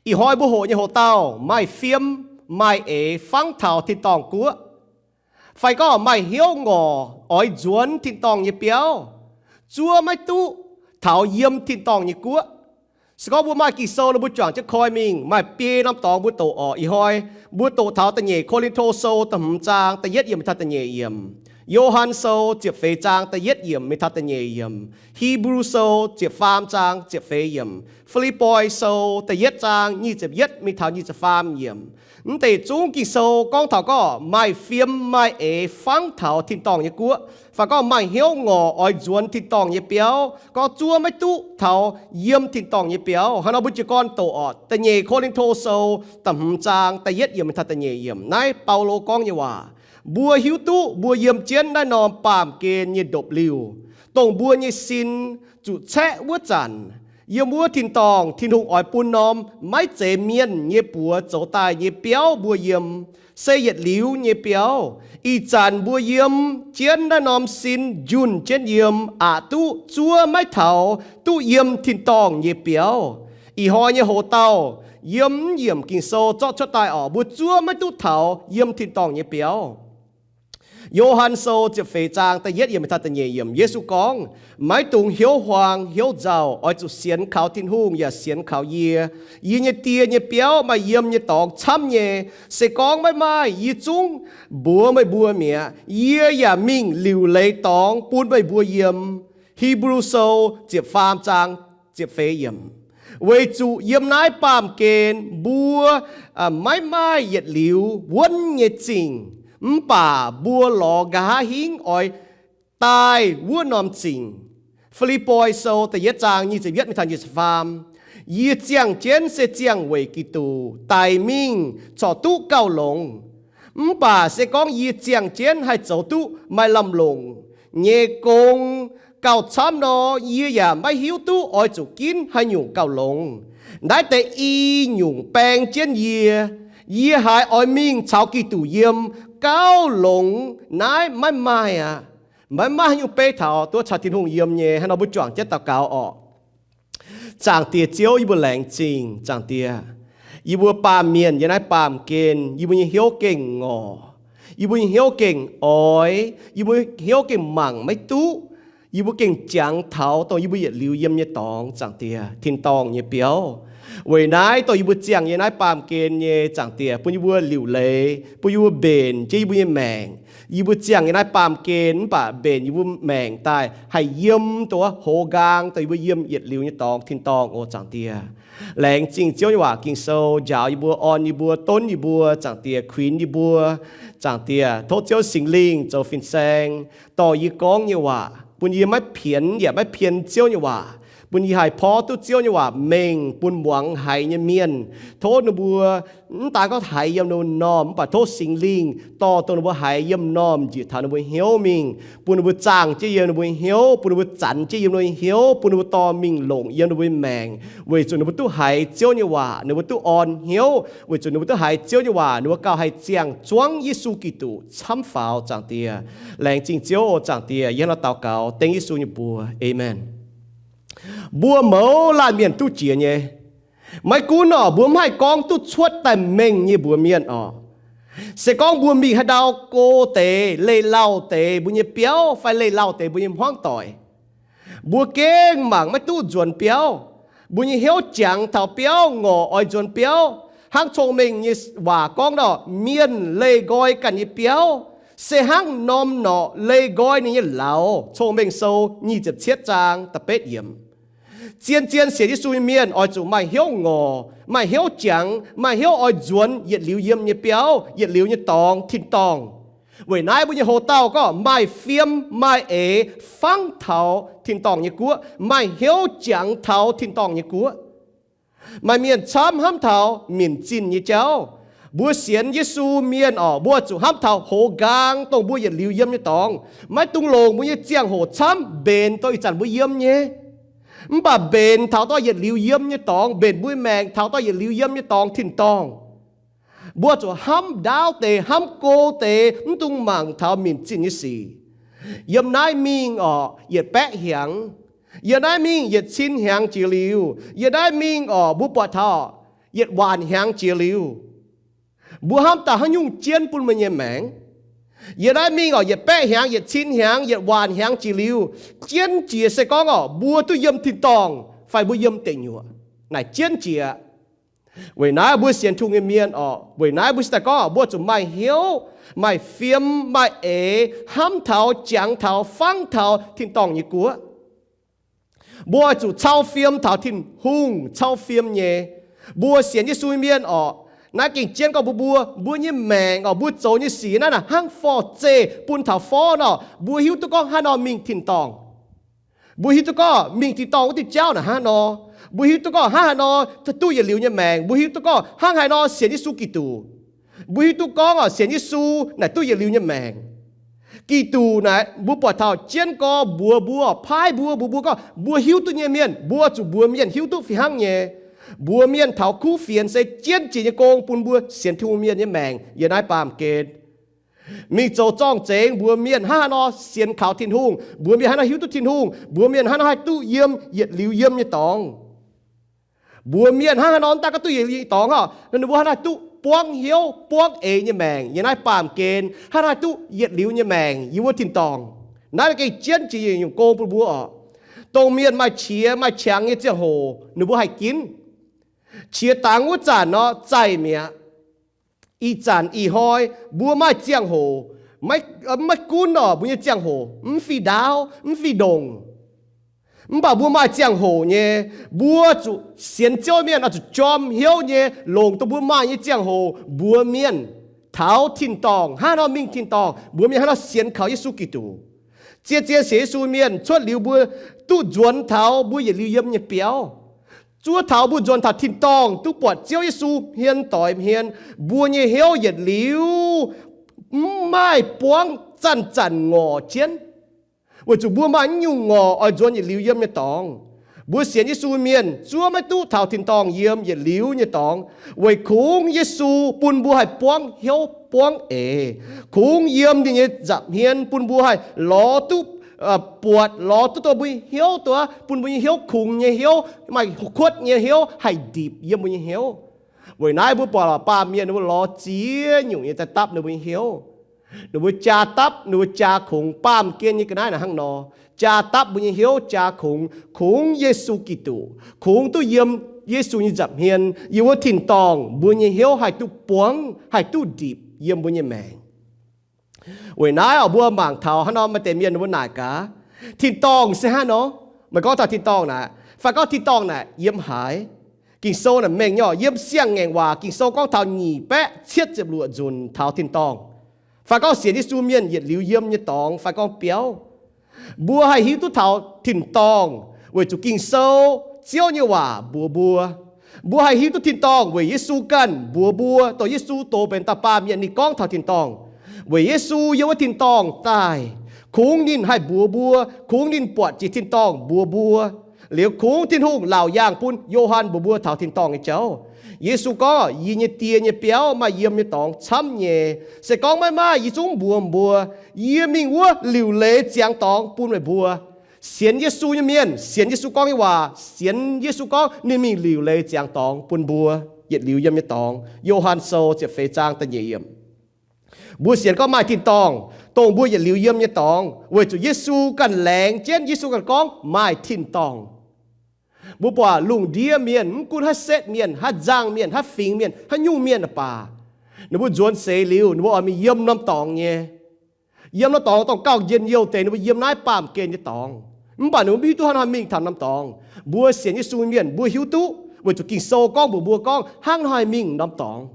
Ih hnoi mbuo hoqc nyei hoc-dauh maaih fiem maaih eix fangv taux tin-dorngh guoqv, fai gorngv maaih hnyouv ngorc oix nzuonx tin-dorngh nyei biauv, zuov maiv duqv taux yiem tin-dorngh nyei guoqv. Se gorngv mbuo maaih Ging-Sou nor, mbuo juangc jienv koi mingh. Maaih biei norm dorngx mbuo doqc orqc. Ih hnoi mbuo doqc taux da'nyeic Ko^lin^to Sou da'hmz zaang da'yietv yiemc mingh taux da'nyeic yiemc, Yo^han Sou ziepc feix zaang da'yietv yiemc mingh taux da'nyeic yiemc, Hipv^lu Sou ziepc faam zaang ziepc feix yiemc, Fi^lipv^poi Sou da'yietv zaang nyic ziepc yietv mingh taux nyic ziepc faam yiemc. Mv deix zungv Ging-Sou gorngv taux gorngv maaih fiem maaih eix fangv taux tin-dorngh nyei guoqv, fai gorngv maaih hnyouv ngorc oix nzuonx tin-dorngh nyei biauv, gorngv zuov maiv duqv taux yiem tin-dorngh nyei biauv. Hnangv nor mbuo jiez gorn doqc orqc, da'nyeic Ko^lin^to Sou da'hmz zaang da'yietv yiemc mingh taux da'nyeic yiemc. Naaiv Baulo gorngv nyei waac: Mbuo hiuv duqv mbuo yiem jienv naaiv norm baamh gen nyei ndopv-liuh, dongh mbuo nyei sin zuqc caeqv wuov zanc, yiem wuov tin-dorngh Tin-Hungh oix bun norm maiv zeiz mienh nyei buoz zoux daaih nyei biauv mbuo yiem, se yietc liuz nyei biauv. Ih zanc mbuo yiem jienv naaiv norm sin njunh jienv yiem, aqc duqv zuov maiv taux duqv yiem tin-dorngh nyei biauv. Ih hnoi nyei hoc-dauh yiem mv yiemc Ging-Sou zorqv cuotv daaih orqc, mbuo zuov maiv duqv taux yiem tin-dorngh nyei biauv. Yo^han Sou ziepc feix zaang da'yietv yiemc mingh taux da'nyeic yiemc, Yesu gorngv, Maiv dungx hnyouv huaang hnyouv nzauh. Oix zuqc sienx kaux Tin-Hungh yaac sienx kaux yie. Yie nyei Die nyei biauv maaih yiem nyei dorngx camv nyei. Se gorngv maiv maaih, yie zungv mbuox meih mbuo mi'aqv. Yie yaac mingh liuc leiz dorngx bun meih mbuo yiem. Hipv^lu Sou ziepc faam zaang ziepc feix yiemc. Weic zuqc yiem naaiv baamh gen mbuo maiv maaih yietc liuz wuonv nyei zingh, mv baac mbuo lorz nqa'haav hingv oix daaih wuov norm zingh. Fi^lipv^poi Sou da'yietv zaang nyic ziepc yietv mingh taux nyic ziepc faam. Yie ziangh jienv se ziangh weic Giduc, daic mingh corc duqv gauh longx. Mv baac se gorngv yie ziangh jienv haih zoux duqv maaih lamh longc nyei gong gauh camv nor, yie yaac maiv hiuv duqv oix zuqc ginv haaix nyungc gauh longx. Naaiv deix i nyungc baeng jienv yie. Yie haiz oix mingh caux Giduc yiem gauh longx naaiv maiv maaih aqv. Maiv maaih haaix nyungc beiv taux duqv caux Tin-Hungh yiem nyei. Hnangv nor mbuo juangc jienv daux gaux orqc. Zaangc Diex Ziouv, yie mbuo laengz zingh. Zaangc Diex, yie mbuo baamh mienh yiem naaiv baamh gen, yie mbuo nyei hnyouv gengh ngorc, yie mbuo nyei hnyouv gengh oix, yie mbuo hnyouv gengh mangc maiv duqv. Yie mbuo gengh jangx taux dongh yie mbuo yietc liuz yiem nyei dorngx, Zaangc Diex, tin-dorngh nyei biauv. Weic naaiv dongh yie mbuo ziangh yiem naaiv baamh gen nyei, Zaangc Diex, bun yie mbuo liuc leiz, bun yie mbuo mbenc jienv yie mbuo nyei maengc. Yie mbuo ziangh yiem naaiv baamh gen mv baac mbenc yie mbuo maengc daaih haih yiem dongh wuov hoz nqaang dongh yie mbuo yiem yietc liuz nyei dorngx tin-dorngh oc, Zaangc Diex. Laengz zingh Ziouv nyei waac Ging-Sou njaaux yie mbuo, orn yie mbuo, donv yie mbuo, Zaangc Diex, kuinx yie mbuo. Zaangc Diex, tov Ziouv Singx Lingh zoux fin-saeng dorh yie gorngv nyei waac, bun yie maiv pienx yaac maiv pien Ziouv nyei waac, bun yie haih porv duqv Ziouv nyei waac mengh bun muangx haiz nyei mienh. Tov ninh mbuo mv daan gorngv haiz yiem ninh mbuo m'normh, mv baac tov Singx Lingh dorh dongh ninh mbuo haiz yiem m'normh njiec taux ninh mbuo hnyouv mingh, bun ninh mbuo zaangh jienv yiem ninh mbuo hnyouv, bun ninh mbuo zanx jienv yiem ninh mbuo hnyouv, bun ninh mbuo dorh mingh longc yiem ninh mbuo maengc, weic zuqc ninh mbuo duqv haiz Ziouv nyei waac, ninh mbuo duqv orn hnyouv, weic zuqc ninh mbuo duqv haiz Ziouv nyei waac, ninh mbuo gauh haih ziangh zuangv Yesu Giduc camv faaux, Zaangc Diex. Laengz zingh Ziouv oc, Zaangc Diex. Yie hnangv nor daux gaux dengv Yesu nyei mbuox, Aamen. Mbuo mouz laanh mienh duqv jiex nyei. Maiv gunv orqc, mbuo mv haih gorngv duqv cuotv daaih mengh nyei mbuox mienh orqc. Se gorngv mbuo mingh haaix ndau go deix, leih lauh deix mbuo nyei biauv fai leih lauh deix mbuo nyei hmuangv doic, mbuo gengh mangc maiv duqv nzuonx biauv. Mbuo nyei hnyouv jangx taux biauv, ngorc oix nzuonx biauv. Hnangv Cong-Mengh nyei waac gorngv nor, mienh leih nqoi ganh nyei biauv se hnangv norm norqc leih nqoi ninh nyei lauz, Cong-Mengh Sou nyic ziepc cietv zaang da'betv yiemc. Zien-zien sienx Yesu nyei mienh oix zuqc maaih hnyouv ngorc, maaih hnyouv jangx, maaih hnyouv oix nzuonx yietc liuz yiem nyei biauv, yietc liuz nyei dorngx, tin-dorngh. Weic naaiv mbuo nyei hoc-dauh gorngv maaih fiem maaih eix fangv taux tin-dorngh nyei guoqv, maaih hnyouv jangx taux tin-dorngh nyei guoqv. Maaih mienh camv hnamv taux minc zinh nyei jauv. Mbuo sienx Yesu mienh orqc, mbuo zuqc hnamv taux hoz nqaang dongh mbuo yietc liuz yiem nyei dorngx. Maiv dungx longc mbuo nyei ziangh hoc camv mbenc dongh ih zanc mbuo yiem nyei, mv baac mbenc taux dongh yietc liuz yiem nyei dorngx, mbenc mbuo maengc taux dongh yietc liuz yiem nyei dorngx tin-dorngh. Mbuo zuqc hnamv ndaauv deix, hnamv go deix, mv dungx mangc taux minc zinh nyei sic. Yiem naaiv mingh orqc, yietc baeqv hnyangx. Yiem naaiv mingh yietc cin hnyangx jiex liuz. Yiem naaiv mingh orqc, mbuo buatc taux yietc waanc hnyangx jiex liuz, mbuo hnamv daaih haaix nyungc jienv bun meih nyei maengc? Yiem naaiv mingh oc, yietc baeqv hnyangx, yietc cin hnyangx, yietc waanc hnyangx jiex liuz, jienv jiex se gorngv oc, mbuo duqv yiem tin-dorngh fai mbuo yiem deic nyuoqc, naaic jienv jiex. Weic naaiv mbuo sienx Tin-Hungh nyei mienh oc, weic naaiv mbuo cingx daaih gorngv mbuo zuqc maaih hnyouv, maaih fiem, maaih eix, hnamv taux, jangx taux, fangv taux tin-dorngh nyei guoqv. Mbuo oix zuqc cau fiem taux Tin-Hungh cau fiem nyei. Mbuo sienx Yesu nyei mienh oc, naaiv gengh jienv gorngv mbuo, mbuo, mbuo nyei maengc oc, mbuo zoux nyei sic naaiv naaic hnangv forv-zeih bun taux forv nor, mbuo hiuv duqv gorngv haaix nor mingh tin-dorngh. Mbuo hiuv duqv gorngv mingh tin-dorngh wuov diuh jauv naaic hnangv haaix nor. Mbuo hiuv duqv gorngv hnangv haaix nor duqv yietc liuz nyei maengc. Mbuo hiuv duqv gorngv hnangv haaix nor sienx Yesu Giduc. Mbuo hiuv duqv gorngv oc, sienx Yesu naaic duqv yietc liuz nyei maengc. Giduc naaic mbuo buatc taux jienv gorx mbuox mbuo, paaiv mbuo, mbuox mbuo gorngv mbuo hiuv duqv nyei mienh, mbuo zuqc mbuox mienh hiuv duqv fih hnangv nyei. Mbuox mienh taux kuv fienx se jienv jiex nyei gong bun mbuo sienx Tin-Hungh mienh nyei maengc yiem naaiv baamh gen. Mingh zoux zorng-zengx mbuox mienh hnangv haaix nor sienx kaux Tin-Hungh, mbuox mienh hnangv haaix nor hiuv duqv Tin-Hungh, mbuox mienh hnangv haaix nor haih duqv yiem yietc liuz yiem nyei dorngx. Mbuox mienh hnangv haaix nor daaih gauh duqv yietc liuz nyei dorngx oc, ninh mbuo hnangv haaix nor duqv buangv hnyouv buangv eix nyei maengc yiem naaiv baamh gen, hnangv haaix nor haih duqv yietc liuz nyei maengc yiem wuov tin-dorngh. Naaiv gengh jienv jiex nyungc gong bun mbuo oc. Dongh mienh maaih qiex maaih qangx nyei ziangh hoc ninh mbuo haih ginv. Qiex dangx wuov zanc nor zaih mi'aqv. Ih zanc ih hnoi mbuo maaih ziangh hoc, maiv gunv oc mbuo nyei ziangh hoc mv fih ndaauv mv fih ndongc, mv baac mbuo maaih ziangh hoc nyei. Mbuo zuqc sienx Ziouv mienh oix zuqc jorm hnyouv nyei longc dongh mbuo maaih nyei ziangh hoc mbuox mienh taux tin-dorngh, hnangv haaix nor mingh tin-dorngh, mbuox mienh hnangv haaix nor sienx kaux Yesu Giduc. Zien-zien sienx Yesu mienh cuotv liuz mbuo duqv nzuonx taux mbuo yietc liuz yiem nyei biauv. Zuov taux mbuo nzuonx taux tin-dorngh duqv buatc Ziouv Yesu hmien doix hmien, mbuo nyei hnyouv yietc liuz mv maaih buangv zanc-zanc ngorc jienv, weic zuqc mbuo maaih nyungc ngorc oix nzuonx yietc liuz yiem nyei dorngx. Mbuo sienx Yesu mienh zuov maiv duqv taux tin-dorngh yiem yietc liuz nyei dorngx, weic kungx Yesu bun mbuo haih buangv hnyouv buangv eix. Kungx yiem ninh nyei nza'hmien bun mbuo haih lorz duqv buatc, lorz duqv dongh mbuo nyei hnyouv duqv, bun mbuo nyei hnyouv kungx nyei hnyouv, maaih kuotv nyei hnyouv haih ndipc yiem mbuo nyei hnyouv. Weic naaiv mbuo buatc baamh mienh ninh mbuo lorz ziex nyungc nyei daaih dapv ninh mbuo nyei hnyouv. Ninh mbuo jaa dapv, ninh mbuo jaa kungx. Baamh gen nyei ga'naaiv naaic hnangv nor, jaa dapv mbuo nyei hnyouv, jaa kungx, kungx Yesu Giduc, kungx duqv yiem Yesu nyei nza'hmien, yiem wuov tin-dorngh mbuo nyei hnyouv haih duqv buangv, haih duqv ndipc yiem mbuo nyei maengc. Weic naaiv oc, mbuo mangc taux hnangv nor maaih deix mienh ninh mbuo naaic gaax, tin-dorngh se hnangv nor. Meih gorngv taux tin-dorngh naaic, fai gorngv tin-dorngh naaic yiem haaix? Ging-Sou naaic mengh nyei oc, yiem Siang-Ngaengc Waac Ging-Sou gorngv taux nyic baeqv cietv ziepc luoqc nzunc taux tin-dorngh, fai gorngv sienx Yesu mienh yietc liuz yiem nyei dorngx fai gorngv biauv. Mbuo haih hiuv duqv taux tin-dorngh weic zuqc Ging-Sou, Ziouv nyei waac mbuox mbuo. Mbuo haih hiuv duqv tin-dorngh weic Yesu ganh mbuox mbuo, dongh Yesu doz benx dauh baamh mienh ninh gorngv taux tin-dorngh. Weic Yesu yiem wuov tin-dorngh daaih, kungx ninh haih mbuox mbuo, kungx ninh buatc jiex tin-dorngh mbuox mbuo. Liuz kungx Tin-Hungh laauc yaangh bun Yo^han mbuox mbuo taux tin-dorngh nyei jauv. Yesu gorngv, yie nyei Die nyei biauv maaih yiem nyei dorngx camv nyei. Se gorngv maiv maaih, yie zungv mbuox mbuo, yie mingh wuov liuc leiz ziangx dorngx bun meih mbuo. Sienx Yesu nyei mienh sienx Yesu gorngv nyei waac, sienx Yesu gorngv ninh mingh liuc leiz ziangx dorngx bun mbuo yietc liuz yiem nyei dorngx. Yo^han Sou ziepc feix zaang da'nyeic yiemc. Mbuo sienx gorngv maaih tin-dorngh, dongh mbuo yietc liuz yiem nyei dorngx, weic zuqc Yesu ganh laengz jienv, Yesu ganh gorngv maaih tin-dorngh. Mbuo buatc lungh ndiev mienh, mv gunv haaix setv mienh, haaix nzangc mienh, haaix fingx mienh, haaix nyungc mienh baac, ninh mbuo nzuonx seix liuz ninh mbuo oix mingh yiem norm dorngx nyei. Yiem norm dorngx dongh gauh njien-youh deix, ninh mbuo yiem naaiv baamh gen nyei dorngx. Mv baac ninh mbuo mv hiuv duqv haaix hnoi mingh taux norm dorngx. Mbuo sienx Yesu mienh mbuo hiuv duqv, weic zuqc Ging-Sou gorngv mbuox mbuo gorngv hnangv haaix mingh norm dorngx.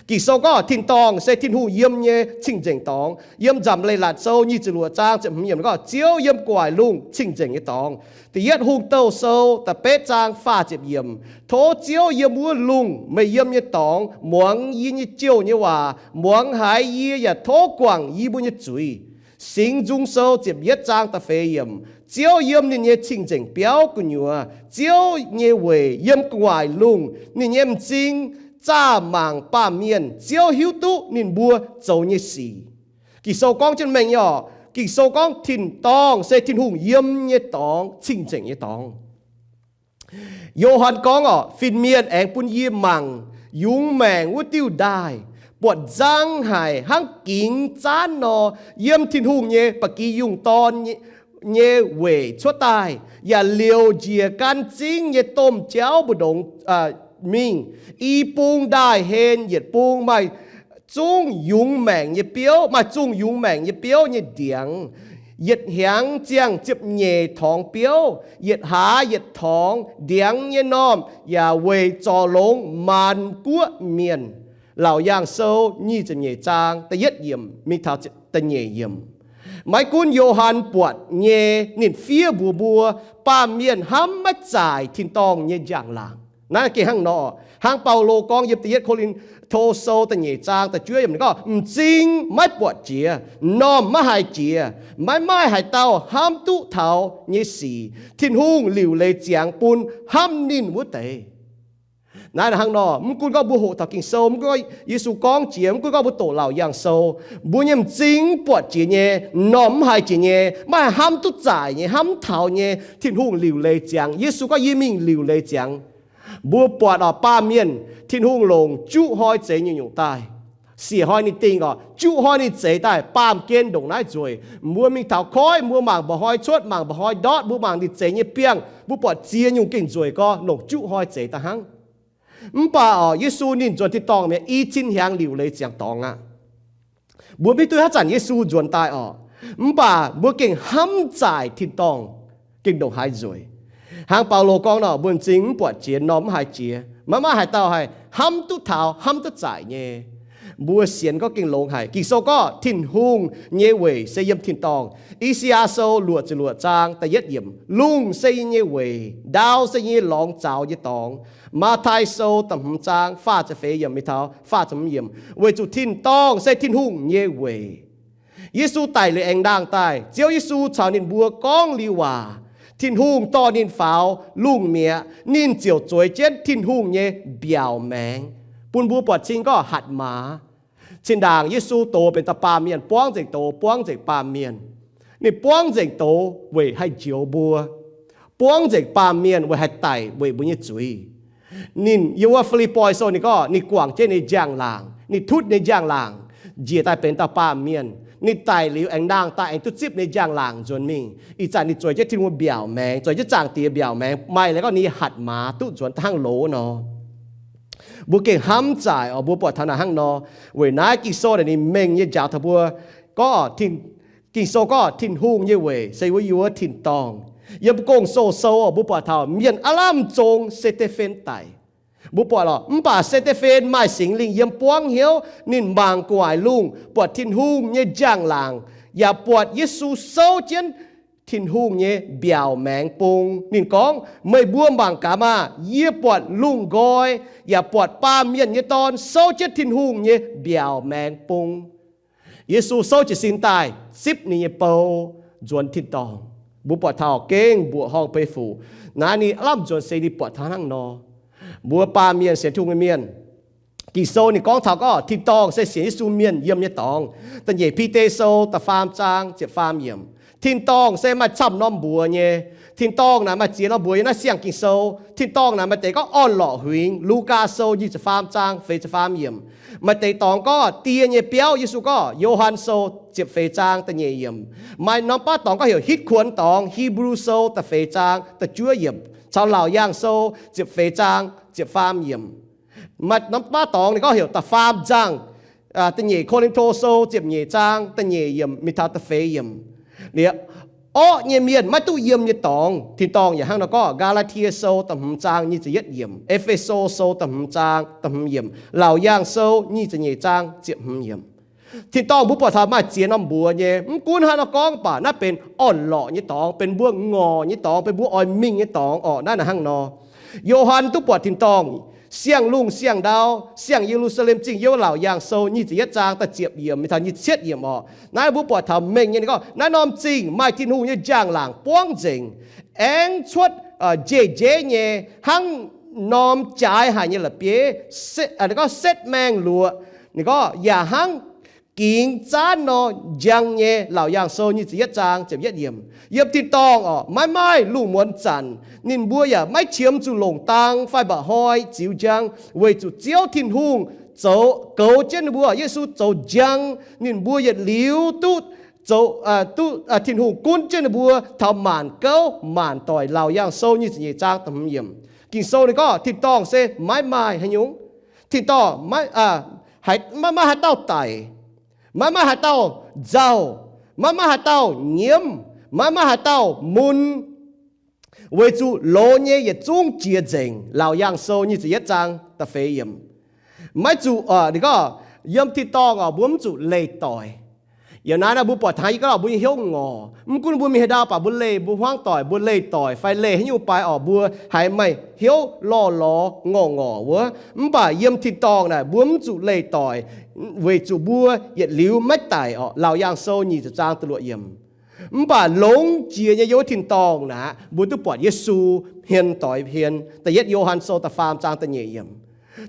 Ging-Sou gorngv tin-dorngh se Tin-Hungh yiem nyei cing-nzengc dorngx. Yiem Nzamc Leiz-Latc Sou nyic ziepc luoqc zaang ziepc hmz yiemc gorngv, Ziouv yiem gu'nguaaic lungh cing-nzengc nyei dorngx. Da'yietv Hungh Douh Sou da'betv zaang faah ziepc yiemc, tov Ziouv yiem wuov lungh meih yiem nyei dorngx muangx yie nyei jouh nyei waac, muangx haiz yie, yaac tov guangc yie mbuo nyei zuiz. Singx Nzung Sou ziepc yietv zaang da'feix yiemc, Ziouv yiem ninh nyei cing-nzengc biauv gu'nyuoz, Ziouv nyei weic yiem gu'nguaaic lungh, ninh nyei m'zing zaah mangc baamh mienh, Ziouv hiuv duqv ninh mbuo zoux nyei sic. Ging-Sou gorngv jienv mengh nyei oc. Ging-Sou gorngv tin-dorngh se Tin-Hungh yiem nyei dorngx, cing-nzengc nyei dorngx. Yo^han gorngv orqc, fin-mienh aengx bun yie mangc yungz maengc wuov diuh ndaaih, buatc nzang haic hnangv gingx zaanv nor, yiem Tin-Hungh nyei ba'gi yungh dorn nyei weic cuotv daaih, yaac liouc njiec gan zingv nyei domh jauv mbu'ndongx mingh. I bung ndaaih hlen yietc bung maaih zungv yungz maengc nyei biouv, maaih zungh yungz maengc nyei biouv nyei ndiangx. Yietc hnyangx ziangh ziepc nyeic torngx biouv, yietc hlaax yietc torngx. Ndiangx nyei normh yaac weic zorc longx maanc guoqv mienh. Laauc Yaangh Sou nyic ziepc nyeic zaang da'yietv yiemc mingh taux da'nyeic yiemc. Maiv gunv Yo^han buatc nyei, ninh fiev mbuox mbuo, baamh mienh hnamv maiv zaaic tin-dorngh nyei njang-laangc. Naaiv gengh hnangv nor, hnangv Baulo gorngv yiem da'yietv Ko^lin^to Sou da'nyeic zaang da'juov yiemc ninh gorngv, m'zing maiv buatc jiex, m'normh maiv haiz jiex, maiv maaih haaix dauh hnamv duqv taux nyei sic, Tin-Hungh liuc leiz ziangx bun hnamv ninh wuov deix. Naaiv hnangv nor, mv gunv gorngv mbuo hoqc taux Ging-Sou, mv gunv gorngv Yesu gorngv jiex, mv gunv gorngv mbuo doqc Laauc Yaangh Sou, mbuo nyei m'zing mv buatc jiex nyei, m'normh mv haiz jiex nyei, maiv haih hnamv duqv zaaic nyei, hnamv mv taux nyei, Tin-Hungh liuc leiz ziangx. Yesu gorngv, yie mingh liuc leiz ziangx. Mbuo buatc orqc, baamh mienh Tin-Hungh longc juqv hnoi zeix nyungc-nyungc daaih. Siec hnoi ninh dingh orqc, juqv hnoi ninh zeix daaih, baamh gen ndongc naaiv nzueic. Mbuo mingh taux koiv, mbuo mangc mba'hnoi cuotv, mangc mba'hnoi ndortv, mbuo mangc ninh zeix nyei biangh, mbuo buatc ziex nyungc gengh nzueic gorx, longc juqv hnoi zeix daaih hnangv. Mv baac orqc, Yesu ninh nzuonx tin-dorngh mi'aqv, i cin hnyangx liuc leiz ziangx dorngx aqv. Mbuo maiv hiuv duqv haaix zanc Yesu nzuonx daaih orqc, mv baac mbuo gengh hnamv zaaic tin-dorngh gengh ndongc haaix nzueic. Hnangv Baulo gorngv nor, mbuo m'zing mv buatc jiex, m'normh mv haiz jiex, maiv maaih haaix dauh haih hnamv duqv taux, hnamv duqv zaaic nyei. Mbuo sienx gorngv gengh longx haic. Ging-Sou gorngv Tin-Hungh nyei weic se yiem tin-dorngh. I^saa^yaa Sou luoqc ziepc luoqc zaang da'yietv yiemc, lungh se yie nyei weic, ndau se yie nyei lorngx zaux nyei dorngx. Matv^tai Sou da'hmz zaang faah ziepc feix yiemc mingh taux faah ziepc hmz yiemc, weic zuqc tin-dorngh se Tin-Hungh nyei weic. Yesu daic liuz aengx ndaangh daaih, Ziouv Yesu caux ninh mbuo gorngv liuz waac, Tin-Hungh dorh ninh faaux lungh mi'aqv, ninh ziouc zueiz jienv Tin-Hungh nyei mbiaauc maengx, bun mbuo buatc cing gorngv hatc maaz. Zinh ndaangc Yesu doz benx dauh baamh mienh, buangv nzengc doz, buangv nzengc baamh mienh. Ninh buangv nzengc doz weic haih njoux mbuo, buangv nzengc baamh mienh weic haih daic weic mbuo nyei zuiz. Ninh yiem wuov Fi^lipv^poi Sou ninh gorngv ninh guangc jienv ninh njang-laangc, ninh tutv ninh njang-laangc njiec daaih benx dauh baamh mienh. Ninh daic liuz aengx ndaangh daaih aengx duqv zipv ninh njang-laangc nzuonx mingh. Ih zanc ninh zueiz jienv Tin-Hungh mbiaauc maengx, zueiz jienv Zaangc Diex mbiaauc maengx, maaih leiz gorngv ninh hatc maaz duqv nzuonx da'hnangv loz nor. Mbuo gengh hnamv zaaic oc, mbuo buatc taux naaic hnangv nor. Weic naaiv Ging-Sou naaic ninh mengh nyei njaaux taux mbuo gorngv, Ging-Sou gorngv Tin-Hungh nyei weic se wuov yuoqv tin-dorngh. Yiem Gong-Zoh Sou oc, mbuo buatc taux mienh aav lamh zong Se^de^fen daic. Mbuo buatc oc, mv baac Se^de^fen maaih Singx Lingh yiem buangv hnyouv, ninh mangc gu'nguaaic lungh, buatc Tin-Hungh nyei njang-laangc, yaac buatc Yesu souv jienv Tin-Hungh nyei mbiaauc maengx bung. Ninh gorngv, meih mbuo mangc gaax maah! Yie buatc lungh nqoi, yaac buatc Baamh Mienh nyei Dorn souv jienv Tin-Hungh nyei mbiaauc maengx bung. Yesu souv jiez sin daaih zipv ninh nyei bou nzuonx tin-dorngh. Mbuo buatc taux gengh mbuoqc horngh beiv fuc. Naaiv ninh aav lamh nzuonx se ninh buatc taux hnangv nor. Mbuo baamh mienh sienx Tin-Hungh nyei mienh, Ging-Sou ninh gorngv taux gorngv tin-dorngh se sienx Yesu mienh yiem nyei dorngx. Da'nyeic Bide Sou da'faam zaang ziepc faam yiemc. Tin-dorngh se maaih camv norm mbuox nyei. Tin-dorngh naaic maaih ziex norm mbuox yiem naaiv siang Ging-Sou. Tin-dorngh naaic maaih deix gorngv orn-lorqc huingx, Lugaa Sou nyic ziepc faam zaang feix ziepc faam yiemc. Maaih deix dorngx gorngv die nyei biauv, Yesu gorngv, Yo^han Sou ziepc feix zaang da'nyeic yiemc. Maaih norm baav dorngx gorngv heuc hitv kuonx dorngx, Hipv^lu Sou da'feix zaang da'juov yiemc, caux Laauc Yaangh Sou ziepc feix zaang ziepc faam yiemc. Maaih norm baav dorngx ninh gorngv heuc da'faam zaang, da'nyeic Ko^lin^to Sou ziepc nyeic zaang da'nyeic yiemc mingh taux da'feix yiemc. Liuz, orqv nyei mienh maiv duqv yiem nyei dorngx, tin-dorngh yaac hnangv nor gorngv, Gaa^laa^tie Sou da'hmz zaang nyic ziepc yietv yiemc, E^fe^so Sou da'hmz zaang da'hmz yiemc, Laauc Yaangh Sou nyic ziepc nyeic zaang ziepc hmz yiemc. Tin-dorngh mbuo buatc taux maaih ziex norm mbuox nyei. Mv gunv hnangv nor gorngv baac naaiv benx orn-lorqc nyei dorngx, benx mbuo ngorc nyei dorngx, benx mbuo oix mingh nyei dorngx orqc. Naaiv naaic hnangv nor, Yo^han duqv buatc tin-dorngh siang-lungh siang-ndau, siang Ye^lu^saa^lem Zingh, yiem Laauc Yaangh Sou nyic ziepc yietv zaang da'ziepc yiemc mingh taux nyic ziepc yietv yiemc orqc. Naaiv mbuo buatc taux mengh nyei, ninh gorngv, naaiv norm zingh maaih Tin-Hungh nyei njang-laangc buangv nzengc, aengx cuotv njeiv-njeiv nyei hnangv norm jaaix haic nyei la'bieiv, gorngv setv maengh luoqc. Ninh gorngv yaac hnangv gingx zaanv nor njang nyei. Laauc Yaangh Sou nyic ziepc yietv zaang ziepc yietv yiemc. Yiem tin-dorngh orqc, maiv maaih lungh muonz zanc. Ninh mbuo yaac maiv qiemx zuqc longc dang fai mba'hnoi ziux njang, weic zuqc Ziouv Tin-Hungh zoux goux jienv ninh mbuo. Yesu zoux njang, ninh mbuo yietc liuz duqv zoux, duqv Tin-Hungh gunv jienv ninh mbuo taux maanc gouv maanc doic. Laauc Yaangh Sou nyic ziepc nyeic zaang da'hmz yiemc. Ging-Sou ninh gorngv tin-dorngh se maiv maaih haaix nyungc. Tin-dorngh maiv, maiv maaih haaix dauh daic, maiv maaih haaix dauh nzauh, maiv maaih haaix dauh nyiemv, maiv maaih haaix dauh mun, weic zuqc loz nyei yietc zungv jiex nzengc. Laauc Yaangh Sou nyic ziepc yietv zaang da'feix yiemc. Maiv zuqc, ninh gorngv, yiem tin-dorngh orqc, mbuo mv zuqc leih doic. Yiem naaiv nor mbuo buatc taux yie gorngv mbuo nyei hnyouv ngorc. Mv gunv mbuo mingh haaix ndau, baac mbuo leih, mbuo hmuangv doic, mbuo leih doic fai leih haaix nyungc baac orqc, mbuo haiz maaih hnyouv lorh lorz ngorc ngorc wuov. Mv baac yiem tin-dorngh naaic mbuo mv zuqc leih doic, weic zuqc mbuo yietc liuz maiv daic orqc. Laauc Yaangh Sou nyic ziepc zaang da'luoqc yiemc. Mv baac longx jiex nyei yiem wuov tin-dorngh naaic, mbuo duqv buatc Yesu hmien doix hmien. Da'yietv Yo^han Sou da'faam zaang da'nyeic yiemc.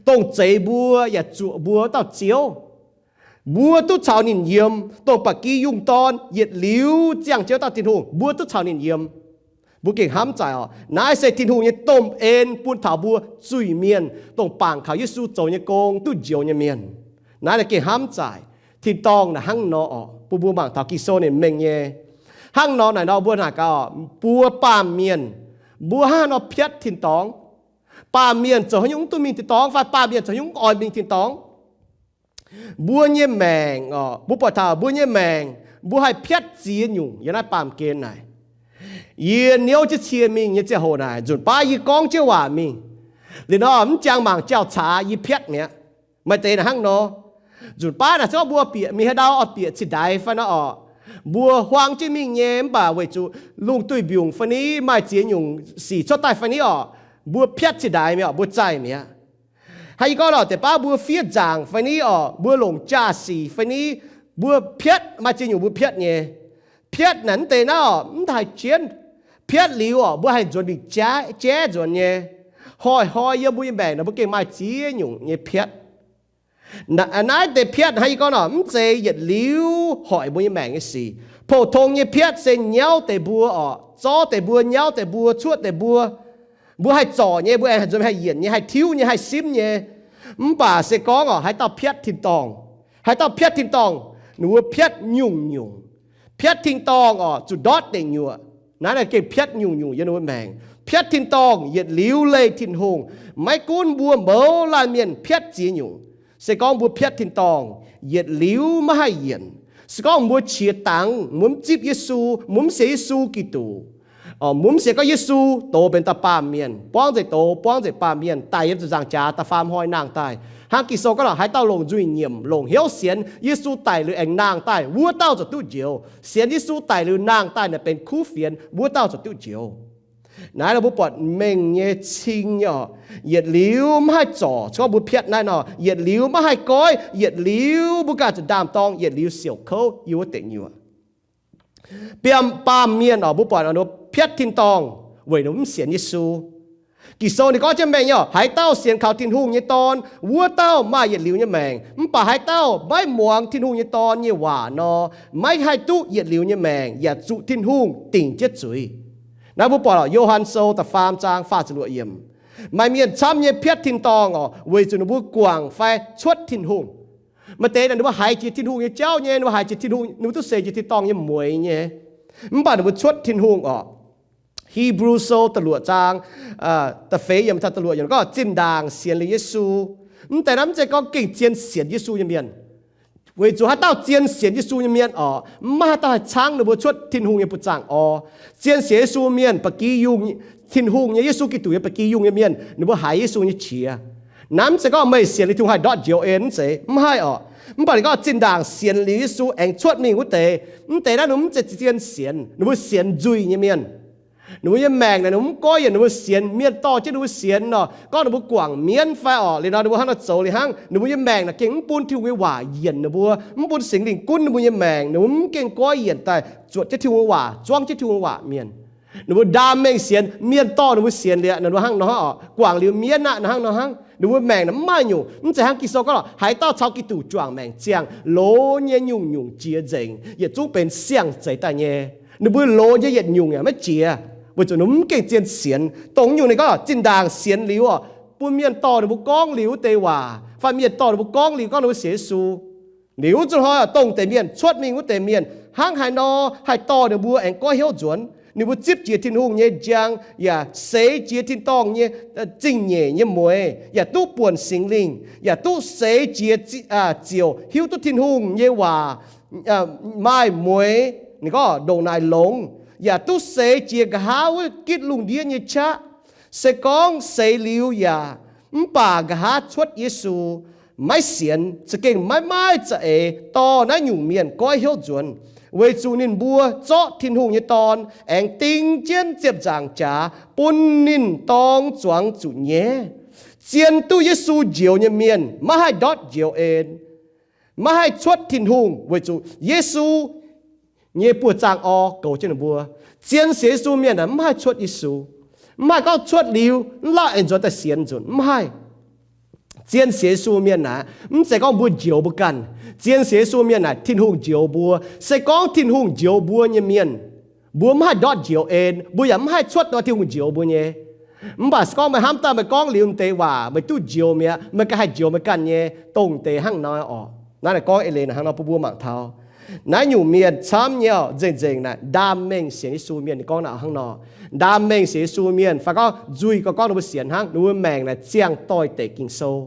Dongh zeix mbuo yaac zuoqc mbuo dauh Ziouv, mbuo duqv caux ninh yiem. Dongh ba'gi yungh dorn yietc liuz ziangh jienv dauh Tin-Hungh, mbuo duqv caux ninh yiem. Mbuo gengh hnamv zaaic orqc, naaiv se Tin-Hungh nyei domh en bun taux mbuo zuiz-mienh, dongh bangc kaux Yesu zoux nyei gong duqv njoux nyei mienh. Naaiv gengh hnamv zaaic. Tin-dorngh naaic hnangv nor orqc, bun mbuo mangc taux Ging-Sou ninh mengh nyei. Hnangv nor naaic nor mbuo naaic gaax orqc, mbuo baamh mienh, mbuo hnangv haaix nor piatv tin-dorngh? Baamh mienh zoux haaix nyungc mv duqv mingh tin-dorngh fai baamh mienh zoux haaix nyungc mv oix mingh tin-dorngh? Mbuo nyei maengc orqc, mbuo buatc taux mbuo nyei maengc, mbuo haih piatv ziex nyungc yiem naaiv baamh gen naaic. Yie niouv jienv cie mingh nyei ziangh hoc naaic, nzunc baav yie gorngv jienv waac mingh. Liuz nor mv jangx mangc jauv-caax yie piatv mi'aqv. Maaih deix naaic hnangv nor. Nzunc baav naaic se gorngv mbuo bieqc mingh haaix ndau oix bieqc cingx ndaix fai nor orqc, mbuo huaang jienv mingh nyei, mv baac weic zuqc lungh duih mbiungc fai ni maaih ziex nyungc sic cuotv daaih fai ni orqc, mbuo piatv cingx ndaix mi'aqv, mbuo zaih mi'aqv. Hnangv yie gorngv lorqc, deix baav mbuo fiev nzaangc fai ni orqc, mbuo longc jaa-sic fai ni, mbuo piatv, maaih ziex nyungc mbuo piatv nyei. Piatv naaic mv deix naaiv orqc, mv haih jienv. Piatv liuz orqc, mbuo haih nzuonx mingh jaiv nzuonx nyei. Hnoi-hnoi yiem mbuo nyei maengc naaic mbuo gengh maaih ziex nyungc nyei piatv. Naaiv deix piatv hnangv yie gorngv orqc, mv zeiz yietc liuz hoic mbuo nyei maengc nyei sic. Pou-tong nyei piatv se nyauv deix mbuo orqc, zorv deix mbuo, nyauv deix mbuo, cuotv deix mbuo. Mbuo haih zorc nyei, mbuo aengx haih nzuonx haih yienc nyei, haih tiuv nyei, haih simv nyei. Mv baac se gorngv orqc, haaix dauh piatv tin-dorngh, haaix dauh piatv tin-dorngh, ninh mbuo piatv nyungc-nyungc. Piatv tin-dorngh orqc, zuqc ndortv deic nyuoqc. Naaiv naaic gengh piatv nyungc-nyungc yiem ninh mbuo maengc. Piatv tin-dorngh yietc liuz leih Tin-Hungh. Maiv gunv mbuo mouz laanh mienh piatv ziex nyungc, se gorngv mbuo piatv tin-dorngh yietc liuz maiv haih yienc, se gorngv mbuo qiex dangx, mbuo mv zipv Yesu, mbuo mv sienx Yesu Giduc, mbuo mv sienx gorngv Yesu doz benx dauh baamh mienh, buangv nzengc doz, buangv nzengc baamh mienh, daic yiem ziepc nzaangc jaax da'faam hnoi nangh daaih. Hnangv Ging-Sou gorngv lorqc, haaix dauh longc nzuih nyiemc, longc hnyouv sienx Yesu daic liuz aengx nangh daaih, wuov dauh ziouc duqv njoux. Sienx Yesu daic liuz nangh daaih naaic benx kuv fienx, wuov dauh ziouc duqv njoux. Naaiv nor mbuo buatc mengh nyei cing nyei orqc, yietc liuz maiv haih zorc. Se gorngv mbuo piatv naaiv nor, yietc liuz maiv haih goiv, yietc liuz mbuo ganh zuqc ndaam-dorng, yietc liuz siouc kouv yiem wuov deic nyuoqc. Biam baamh mienh orqc, mbuo buatc piatv tin-dorngh weic ninh mv sienx Yesu. Ging-Sou ninh gorngv jienv mengh nyei orqc, haaix dauh sienx kaux Tin-Hungh nyei Dorn, wuov dauh maaih yietc liuz nyei maengc. Mv baac haaix dauh maiv muangx Tin-Hungh nyei Dorn nyei waac nor, maiv haih duqv yietc liuz nyei maengc, yaac zuqc Tin-Hungh dingc jienv zuiz. Naaiv mbuo buatc lorqc, Yo^han Sou da'faam zaang faah ziepc luoqc yiemc. Maaih mienh camv nyei piatv tin-dorngh orqc, weic zuqc ninh mbuo guangc fai cuotv Tin-Hungh. Maaih deix naaic ninh mbuo haiz jiex Tin-Hungh nyei jauv nyei, ninh mbuo haiz jiex Tin-Hungh, ninh mbuo duqv seix jiex tin-dorngh nyei mueix nyei. Mv baac ninh mbuo cuotv Tin-Hungh orqc. Hipv^lu Sou da'luoqc zaang, da'feix yiemc taux da'luoqc yiemc gorngv, zinh ndaangc sienx liuz Yesu. Mv deix naaiv mv zeiz gorngv gengh zien sienx Yesu nyei mienh. Weic zuqc haaix dauh zien sienx Yesu nyei mienh orqc, maiv maaih haaix dauh haih caangv ninh mbuo cuotv Tin-Hungh nyei buoz-zaangc orv. Zien sienx Yesu mienh, ba'gi yungh, Tin-Hungh nyei, Yesu Giduc nyei ba'gi yungh nyei mienh, ninh mbuo haiz Yesu nyei qiex. Naaiv mv zeiz gorngv meih sienx liuz Tin-Hungh haih ndortv njoux en, mv zeiz, mv haiz orqc. Mv baac ninh gorngv zinh ndaangc sienx liuz Yesu aengx cuotv mingh wuov deix, mv deix naaiv ninh mv zeiz zien sienx, ninh mbuo sienx nzuih nyei mienh. Ninh mbuo nyei maengc naaic ninh mbuo mv goiv yienc ninh mbuo sienx mienh dorh jienv ninh mbuo sienx nor. Gorngv ninh mbuo guangc mienv fai orqc, liuz nor ninh mbuo hnangv nor zoux liuz hnangv, ninh mbuo nyei maengc naaic gengh mv bun Tin-Hungh nyei waac yienc ninh mbuo, mv bun Singx Lingh gunv ninh mbuo nyei maengc, ninh mbuo mv gengh goiv yienc daaih zuotc jienv Tin-Hungh nyei waac, zuangv jienv Tin-Hungh nyei waac mienh. Ninh mbuo ndaam mengh sienx, mienh dorh ninh mbuo sienx liuz, ninh mbuo hnangv nor hnangv oc, guangc liuz mienv aqv, hnangv nor hnangv. Ninh mbuo maengc naaic mv maaih nyungc. Mv zeiz hnangv Ging-Sou gorngv lorqc, haaix dauh caux Giduc juangc maengc ziangh loz nyei nyungc-nyungc jiex nzengc, yietc zungv benx siang-zeix daaih nyei. Ninh mbuo loz nyei yietc nyungc yaac maiv jiex, weic zuqc ninh mv gengh zien sienx. Dongh nyungc ninh gorngv zinh ndaangc sienx liuz oc, bun mienh dorh ninh mbuo gorngv liuz wuov deix waac, fai mienh dorh ninh mbuo gorngv liuz gorngv ninh mbuo sienx Yesu. Liuz zunv hnoi dongh deix mienh cuotv mingh wuov deix mienh hnangv haaix nor haih dorh ninh mbuo aengx goiv hnyouv nzuonx. Ninh mbuo zipv jiex Tin-Hungh nyei njang, yaac seix jiex tin-dorngh nyei zingh nyeic nyei mueix, yaac duqv buonc Singx Lingh, yaac duqv seix jiex ziouc hiuv duqv Tin-Hungh nyei waac maaih mueix, ninh gorngv ndongc naaic longx, yaac duqv seix jiex nqa'haav wuov gitv lungh ndiev nyei qaqv. Se gorngv seix liuz yaac mv baac nqa'haav cuotv Yesu, maiv sienx, za'gengh maiv maaih za'eix dorh naaiv nyungc mienh goiv hnyouv nzuonx, weic zuqc ninh mbuo zorqv Tin-Hungh nyei Dorn aengx ding jienv ziepc nzaangc jaax bun ninh dorng zuangx zuqc nyaiv. Zien duqv Yesu njoux nyei mienh maiv haih ndortv njoux en, maiv haih cuotv Tin-Hungh, weic zuqc Yesu nyei buoz-zaangv orn goux jienv ninh mbuo. Zien sienx Yesu mienh aeqv, mv haih cuotv Yesu. Mv haih gorngv cuotv liuz mv lauh aengx nzuonx daaih sienx nzunc, mv haih. Zien sienx Yesu mienh naaic, mv zeiz gorngv mbuo njoux mbuo ganh. Zien sienx Yesu mienh naaic, Tin-Hungh njoux mbuo. Se gorngv Tin-Hungh njoux mbuo nyei mienh, mbuo mv haih ndortv njoux en, mbuo yaac mv haih cuotv nor Tin-Hungh njoux mbuo nyei. Mv baac se gorngv meih hnamv daaih meih gorngv liuz m'deix waac meih duqv njoux mi'aqv, meih ganh haih njoux meih ganh nyei, dongh deix hnangv nor oc. Naaiv naaic gorngv eix leiz naaic hnangv nor bun mbuo mangc taux naaiv nyungc mienh camv nyei oc, nzengc-nzengc naaic ndaam mengh sienx Yesu mienh. Ninh gorngv naaic hnangv nor, ndaam mengh sienx Yesu mienh, fai gorngv nzuih gorngv ninh mbuo sienx hnangv, ninh mbuo maengc naaic ziangh doix-dekc Ging-Sou.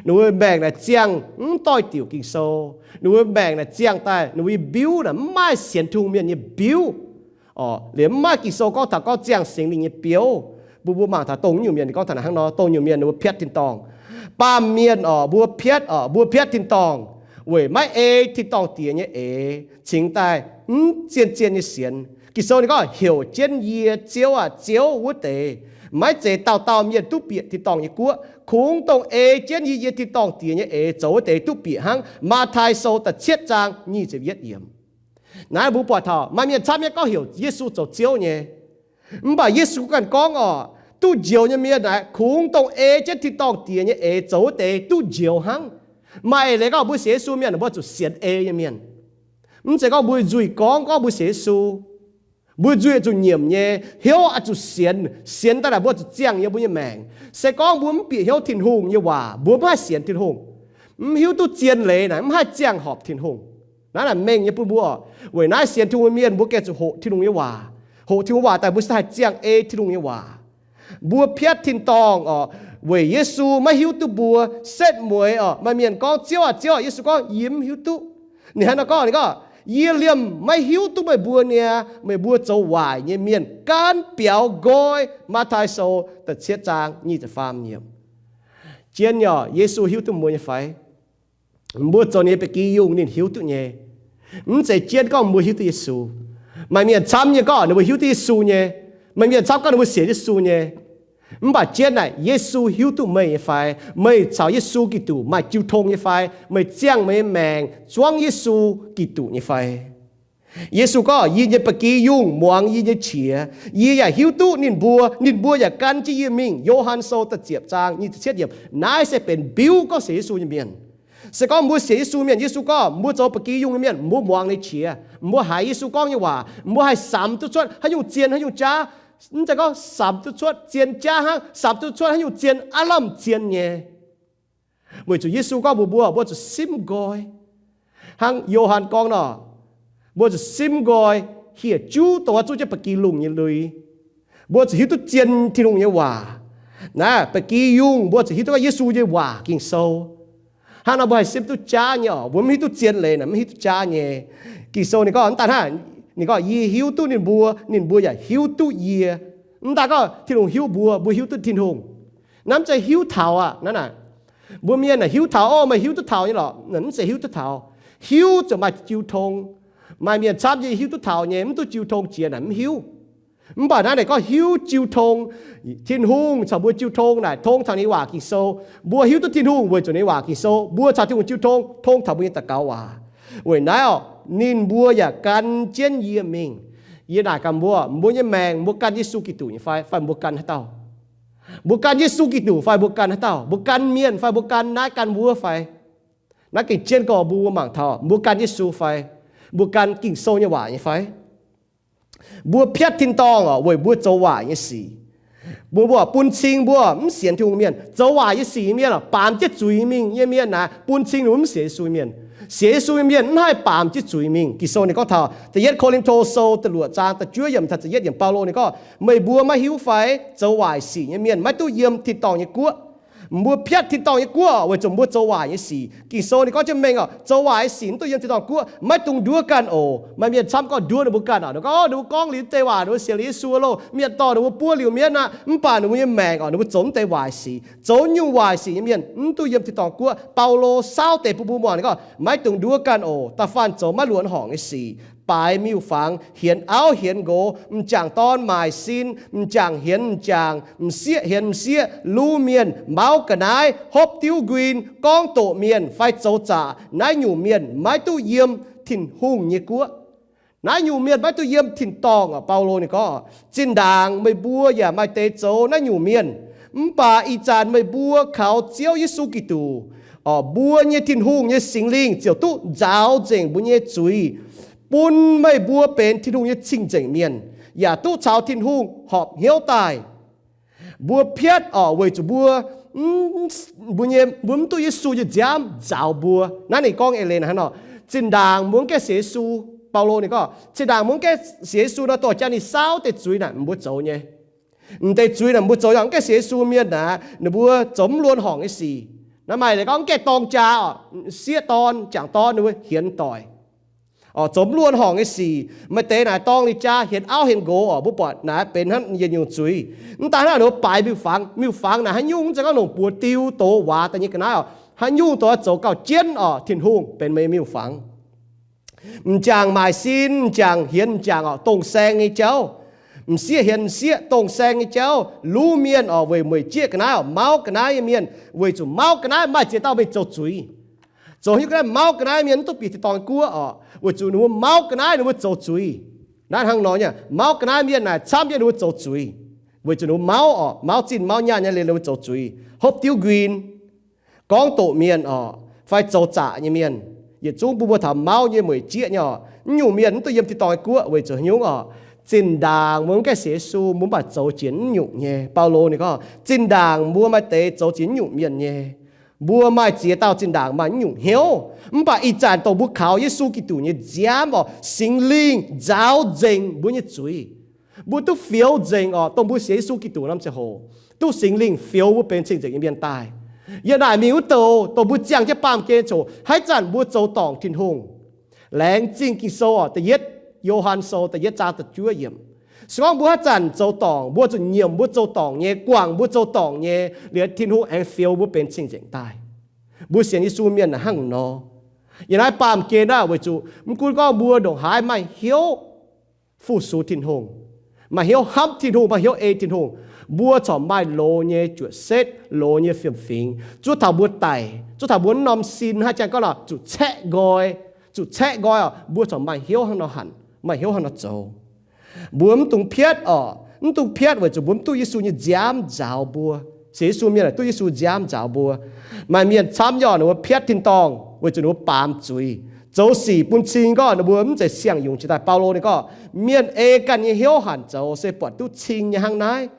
Ninh mbuo maengc naaic ziangh mv doix-diuc Ging-Sou. Ninh mbuo maengc naaic ziangh daaih ninh mbuo nyei mbiuv naaic mv maaih sienx Tin-Hungh mienh nyei mbiuv. Liuz mv maaih Ging-Sou gorngv taux gorngv ziangh Singx Lingh nyei biouv. Mbuo mbuo mangc taux dongh nyungc mienh ninh gorngv taux naaic hnangv nor, dongh nyungc mienh ninh mbuo piatv tin-dorngh. Baamh mienh oc, mbuo piatv oc, mbuo piatv tin-dorngh weic maiv ei tin-dorngh diex nyei eix cingx daaih mv zien-zien nyei sienx. Ging-Sou ninh gorngv, heuc jienv yie, Ziouv aah, Ziouv, wuov deix maiv zeiz dauh dauh mienh duqv bieqc tin-dorngh nyei guoqv, kungx dongh ei jienv yie nyei tin-dorngh diex nyei eix zoux wuov deix duqv bieqc hnangv. Matv^tai Sou da'cietv zaang nyic ziepc yietv yiemc. Naaiv mbuo buatc taux maaih mienh camv nyei gorngv heuc Yesu zoux Ziouv nyei. Mv baac Yesu ganh gorngv oc, duqv njoux nyei mienh naaic kungx dongh ei jienv tin-dorngh diex nyei eix zoux wuov deix duqv njoux hnangv. Maaih eix leiz gorngv mbuo sienx Yesu mienh mbuo zuqc sienx ei nyei mienh. Mv zeiz gorngv mbuo nzuih gorngv gorngv mbuo sienx Yesu. Mbuo nzuih zuqc nyiemc nyei, hnyouv oix zuqc sienx, sienx daaih naaic mbuo zuqc ziangh yiem mbuo nyei maengc. Se gorngv mbuo mv bieqc hnyouv Tin-Hungh nyei waac, mbuo mv haih sienx Tin-Hungh. Mv hiuv duqv zien leiz naaic mv haih ziangh horpc Tin-Hungh. Naaiv naaic mengh nyei bun mbuo. Weic naaiv sienx Tin-Hungh mienh mbuo gengh zuqc hoqc Tin-Hungh nyei waac. Hoqc Tin-Hungh waac daaih mbuo se haih ziangh ei Tin-Hungh nyei waac. Mbuo piatv tin-dorngh oc, weic Yesu maiv hiuv duqv mbuo. Setv mueiz oc, maaih mienh gorngv, Ziouv aah, Ziouv aah, Yesu gorngv, yie mv hiuv duqv. Ninh hnangv nor gorngv, ninh gorngv, yie liemh maiv hiuv duqv meih mbuo niaa, meih mbuo zoux waaic nyei mienh, gaanv biaux nqoi. Matv^tai Sou da'cietv zaang nyic ziepc faam yiemc. Jien nyei oc, Yesu hiuv duqv mbuo nyei fai? Mbuo zoux ninh nyei ba'gi yungh ninh hiuv duqv nyei. Mv zeiz jienv gorngv mbuo hiuv duqv Yesu. Maaih mienh camv nyei gorngv ninh mbuo hiuv duqv Yesu nyei. Maaih mienh camv gorngv ninh mbuo sienx Yesu nyei. Mv baac jienv naaic, Yesu hiuv duqv meih nyei fai? Meih caux Yesu Giduc maaih jiu tong nyei fai? Meih ziangh meih nyei maengc zuangv Yesu Giduc nyei fai? Yesu gorngv, yie nyei ba'gi yungh muangx yie nyei qiex. Yie yaac hiuv duqv ninh mbuo, ninh mbuo yaac gan jienv yie mingh. Yo^han Sou da'ziepc zaang nyic ziepc cietv yiemc. Naaiv se benx mbiuv gorngv sienx Yesu nyei mienh. Se gorngv mbuo sienx Yesu mienh, Yesu gorngv mbuo zoux ba'gi yungh nyei mienh, mbuo muangx ninh qiex, mbuo haiz Yesu gorngv nyei waac, mbuo haih samx duqv cuotv haaix nyungc zien haaix nyungc jaav. Mv zeiz gorngv samx duqv cuotv zien jaav hnangv, samx duqv cuotv haaix nyungc zien, aav lamh zien nyei. Weic zuqc Yesu gorngv mbuox mbuo, mbuo zuqc simv nqoi. Hnangv Yo^han gorngv nor, mbuo zuqc simv nqoi hieh juv dongh oix zuqv jienv ba'gi lungh nyei lui. Mbuo zuqc hiuv duqv zien Tin-Hungh nyei waac. Naaiv ba'gi yungh mbuo zuqc hiuv duqv Yesu nyei waac Ging-Sou. Hnangv nor mbuo haih simv duqv jaav nyei oc. Mbuo mv hiuv duqv zien leiz naaic mv hiuv duqv jaav nyei. Ging-Sou ninh gorngv mv daan hnangv, ninh gorngv, yie hiuv duqv ninh mbuo, ninh mbuo yaac hiuv duqv yie. Mv daan gorngv Tin-Hungh hiuv mbuo, mbuo hiuv duqv Tin-Hungh. Naaiv mv zeiz hiuv taux aqv. Naaiv naaic, mbuo mienh naaic hiuv taux, o, meih hiuv duqv taux nyei lorqc. Mv zeiz hiuv duqv taux. Hiuv zuqc maaih jiu tong. Maaih mienh camv nyei hiuv duqv taux nyei, mv duqv jiu tong jiex naaic mv hiuv. Mv baac naaiv naaic gorngv hiuv jiu tong. Tin-Hungh caux mbuo jiu tong naaic tong taux ninh waac Ging-Sou. Mbuo hiuv duqv Tin-Hungh weic zuqc ninh waac Ging-Sou. Mbuo caux Tin-Hungh jiu tong, tong taux mbuo nyei daux gaux waac. Weic naaiv oc, ninh mbuo yaac gan jienv yie mingh. Yie naaic gaax mbuo, mbuo nyei maengc mbuo gan Yesu Giduc nyei fai, fai mbuo gan haaix dauh? Mbuo gan Yesu Giduc fai mbuo gan haaix dauh? Mbuo gan mienh fai mbuo gan naaiv gan wuov fai? Naaiv gengh jienv gorx mbuo mangc taux mbuo gan Yesu fai mbuo gan Ging-Sou nyei waac nyei fai? Mbuo piatv tin-dorngh oc weic mbuo zoux waaic nyei sic. Mbuo, mbuo bun cing mbuo mv sienx Tin-Hungh mienh, zoux waaic nyei sic nyei mienh, baamz jienv zuiz mingh nyei mienh naaic, bun cing ninh mbuo mv sienx Yesu nyei mienh. Sienx Yesu nyei mienh mv haih baamz jienv zuiz mingh. Ging-Sou ninh gorngv taux da'yietv Ko^lin^to Sou da'luoqc zaang da'juov yiemc taux da'yietv yiemc, Baulo ninh gorngv, meih mbuo maiv hiuv fai? Zoux waaic sic nyei mienh maiv duqv yiem tin-dorngh nyei guoqv. Mbuo piatv tin-dorngh nyei guoqv weic zuqc mbuo zoux waaic nyei sic. Ging-Sou ninh gorngv jienv mengh oc, zoux waaic nyei sic mv duqv yiem tin-dorngh guoqv. Maiv dungx nduov ganh oc. Maaih mienh camv gorngv nduov ninh mbuo ganh oc. Ninh gorngv, ninh mbuo gorngv liuz mv deix waac, ninh mbuo sienx Yesu loh, mienh dorh ninh mbuo buov liuz mienv aqv, mv baac ninh mbuo nyei maengc oc, ninh mbuo zoux mv deix waaic sic. Zoux nyungc waaic sic nyei mienh mv duqv yiem tin-dorngh guoqv. Baulo saauv deix bun mbuo muangx, ninh gorngv, maiv dungx nduov ganh oc. Da'faanh zoux maiv luonx horngc nyei sic, baaix miuc-fangx, hienx auv hienx nqox, m'jangc dorn maaic sin, m'jangc hienx m'jangc, m'sieqv hienx m'sieqv, luv mienh, mauv ga'naaiv, hopv diuv nquin, gorngv doqc mienh fai zoux zaqc, naaiv nyungc mienh maiv duqv yiem Tin-Hungh nyei guoqv. Naaiv nyungc mienh maiv duqv yiem tin-dorngh oc. Baulo ninh gorngv, zinh ndaangc meih mbuo yaac maaih deix zoux naaiv nyungc mienh, mv baac ih zanc meih mbuo kaux Ziouv Yesu Giduc, mbuo nyei Tin-Hungh nyei Singx Lingh ziouc duqv nzaaux nzengc mbuo nyei zuiz, bun meih mbuo benx Tin-Hungh nyei cing-nzengc mienh, yaac duqv caux Tin-Hungh horpc hnyouv daaih. Mbuo piatv oc weic zuqc mbuo, mbuo nyei, mbuo mv duqv Yesu nyei nziaamv nzaaux mbuo. Naaiv ninh gorngv eix leiz hnangv nor, zinh ndaangc mbuo mv gaengh sienx Yesu, Baulo ninh gorngv, zinh ndaangc mbuo mv gaengh sienx Yesu nor, dorh jaa ninh saauv deix zuiz naaic mbuo zoux nyei. M'deix zuiz naaic mbuo zoux, yaac mv gaengh sienx Yesu mienh naaic, ninh mbuo zoux mv luonx horngc nyei sic. Naaiv maaih leiz gorngv mv gaengh dorng jaa oc, sieqv dorn, m'jangc dorn, ninh mbuo hienx doic. Oc, zoux mv luonx horngc nyei sic. Maaih deix naaic dorng ninh jaa hienx auv hienx nqox oc, mbuo buatc naaic benx hnangv yietc nyungc zuiz. Mv daaih hnangv ninh mbuo baaix miuc-fangx. Miuc-fangx naaic haaix nyungc mv zeiz gorngv longc buoz diu doz waac daaih nyei ga'naaiv oc. Haaix nyungc doz zoux gauh jienv oc, Tin-Hungh benx meih nyei miuc-fangx. M'jangc maaic sin, m'jangc hienx m'jangc oc, dongh saeng nyei jauv. M'sieqv hienx m'sieqv, dongh saeng nyei jauv. Luv mienh oc, weic mueic jieqv ga'naaiv oc, mauv ga'naaiv nyei mienh, weic zuqc mauv ga'naaiv maaih ziex dauh mienh zoux zuiz. Zoux hiuv ga'naaiv mauv ga'naaiv mienh mv duqv bieqc tin-dorngh nyei guoqv oc, weic zuqc ninh mbuo mauv ga'naaiv ninh mbuo zoux zuiz. Naaiv hnangv nor nyei, mauv ga'naaiv mienh naaic camv jienv ninh mbuo zoux zuiz, weic zuqc ninh mbuo mauv oc, mauv zinh mauv nyaanh nyei liuz ninh mbuo zoux zuiz, hopv diuv nquin, gorngv doqc mienh oc, fai zoux zaqc nyei mienh. Yietc zungv mbuo mbuo taux mauv nyei, mueic jieqv nyei oc, naaiv nyungc mienh mv duqv yiem tin-dorngh nyei guoqv weic zuqc nyungc oc. Zinh ndaangc mbuo mv gaengh sienx Yesu, mbuo mv baac zoux jiex naaiv nyungc nyei. Baulo ninh gorngv, zinh ndaangc mbuo maaih deix zoux ziex nyungc mienh nyei. Mbuo maaih ziex dauh zinh ndaangc maaih naaiv nyungc hnyouv. Mv baac ih zanc dongh mbuo kaux Yesu Giduc nyei nziaamv oc, Singx Lingh nzaaux nzengc mbuo nyei zuiz. Mbuo duqv fioux nzengc oc, dongh mbuo sienx Yesu Giduc norm ziangh hoc, duqv Singx Lingh fioux mbuo benx cing-nzengc nyei mienh daaih. Yiem naaic mingh wuov douc, dongh mbuo ziangh jienv baamh gen coc, haaix zanc mbuo zoux dorngc Tin-Hungh. Laengz zingh Ging-Sou oc, da'yietv Yo^han Sou da'yietv zaang da'juov yiemc. Se gorngv mbuo haaix zanc zoux dorngc, mbuo zuqc nyiemc mbuo zoux dorngc nyei, guangc mbuo zoux dorngc nyei, liuz Tin-Hungh aengx fioux mbuo benx cing-nzengc daaih. Mbuo sienx Yesu mienh hnangv nor. Yiem naaiv baamh gen aah, weic zuqc mv gunv gorngv mbuo ndongc haaix maaih hnyouv fu-sux Tin-Hungh, maaih hnyouv hnamv Tin-Hungh, maaih hnyouv ei Tin-Hungh, mbuo corc maaih loz nyei juoqc setv, loz nyei fiem-fingx zuov taux mbuo daic, zuov taux mbuo norm sin. Haaix zanc gorngv nor, zuqc caeqv nqoi, zuqc caeqv nqoi oc, mbuo corc maaih hnyouv hnangv nor hanc, maaih hnyouv hnangv nor zoux. Mbuo mv dungx piatv oc, mv dungx piatv weic zuqc mbuo mv duqv Yesu nyei nziaamv nzaaux mbuo. Sienx Yesu mienh duqv Yesu nziaamv nzaaux mbuo. Maaih mienh camv nyei oc, ninh mbuo piatv tin-dorngh weic zuqc ninh mbuo baamz zuiz, zoux sic bun cing gorngv ninh mbuo mv zeiz siang-yungz jiex daaih. Baulo ninh gorngv, mienh ei ganh nyei hnyouv hanc zoux se buatc duqv cing nyei hnangv naaiv.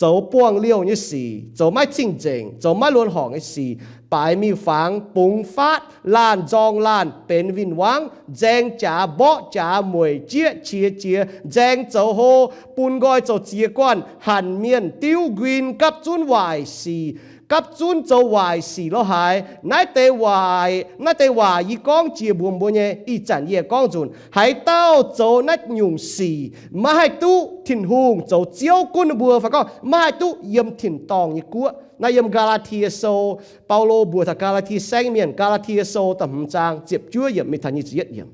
Zoux buangh liouh nyei sic, zoux maiv cing-nzengc, zoux maiv luonx horngc nyei sic, baaix miuc-fangx, bungx faatv, laanh nzorng laanh, benx win-wangv, nzaeng jaax mborqv jaax, mueic jieqv qiex jiez, nzaeng zoux hlo, bun nqoi zoux ziex guanh, hanc mienh, diuv nquin, gapv zunv waaic sic, gapv zunv zoux waaic sic lo haaix. Naaiv deix waaic, naaiv deix waac yie gorngv jiex mbuox mbuo nyei, ih zanc yie gorngv nzunc. Haaix dauh zoux naaiv nyungc sic maiv haih duqv Tin-Hungh zoux Ziouv gunv ninh mbuo, fai gorngv maiv haih duqv yiem tin-dorngh nyei guoqv. Naaiv yiem Gaa^laa^tie Sou, Baulo mbuox taux Gaa^laa^tie Saengv mienh, Gaa^laa^tie Sou da'hmz zaang ziepc juov yiemc mingh taux nyic ziepc yietv yiemc.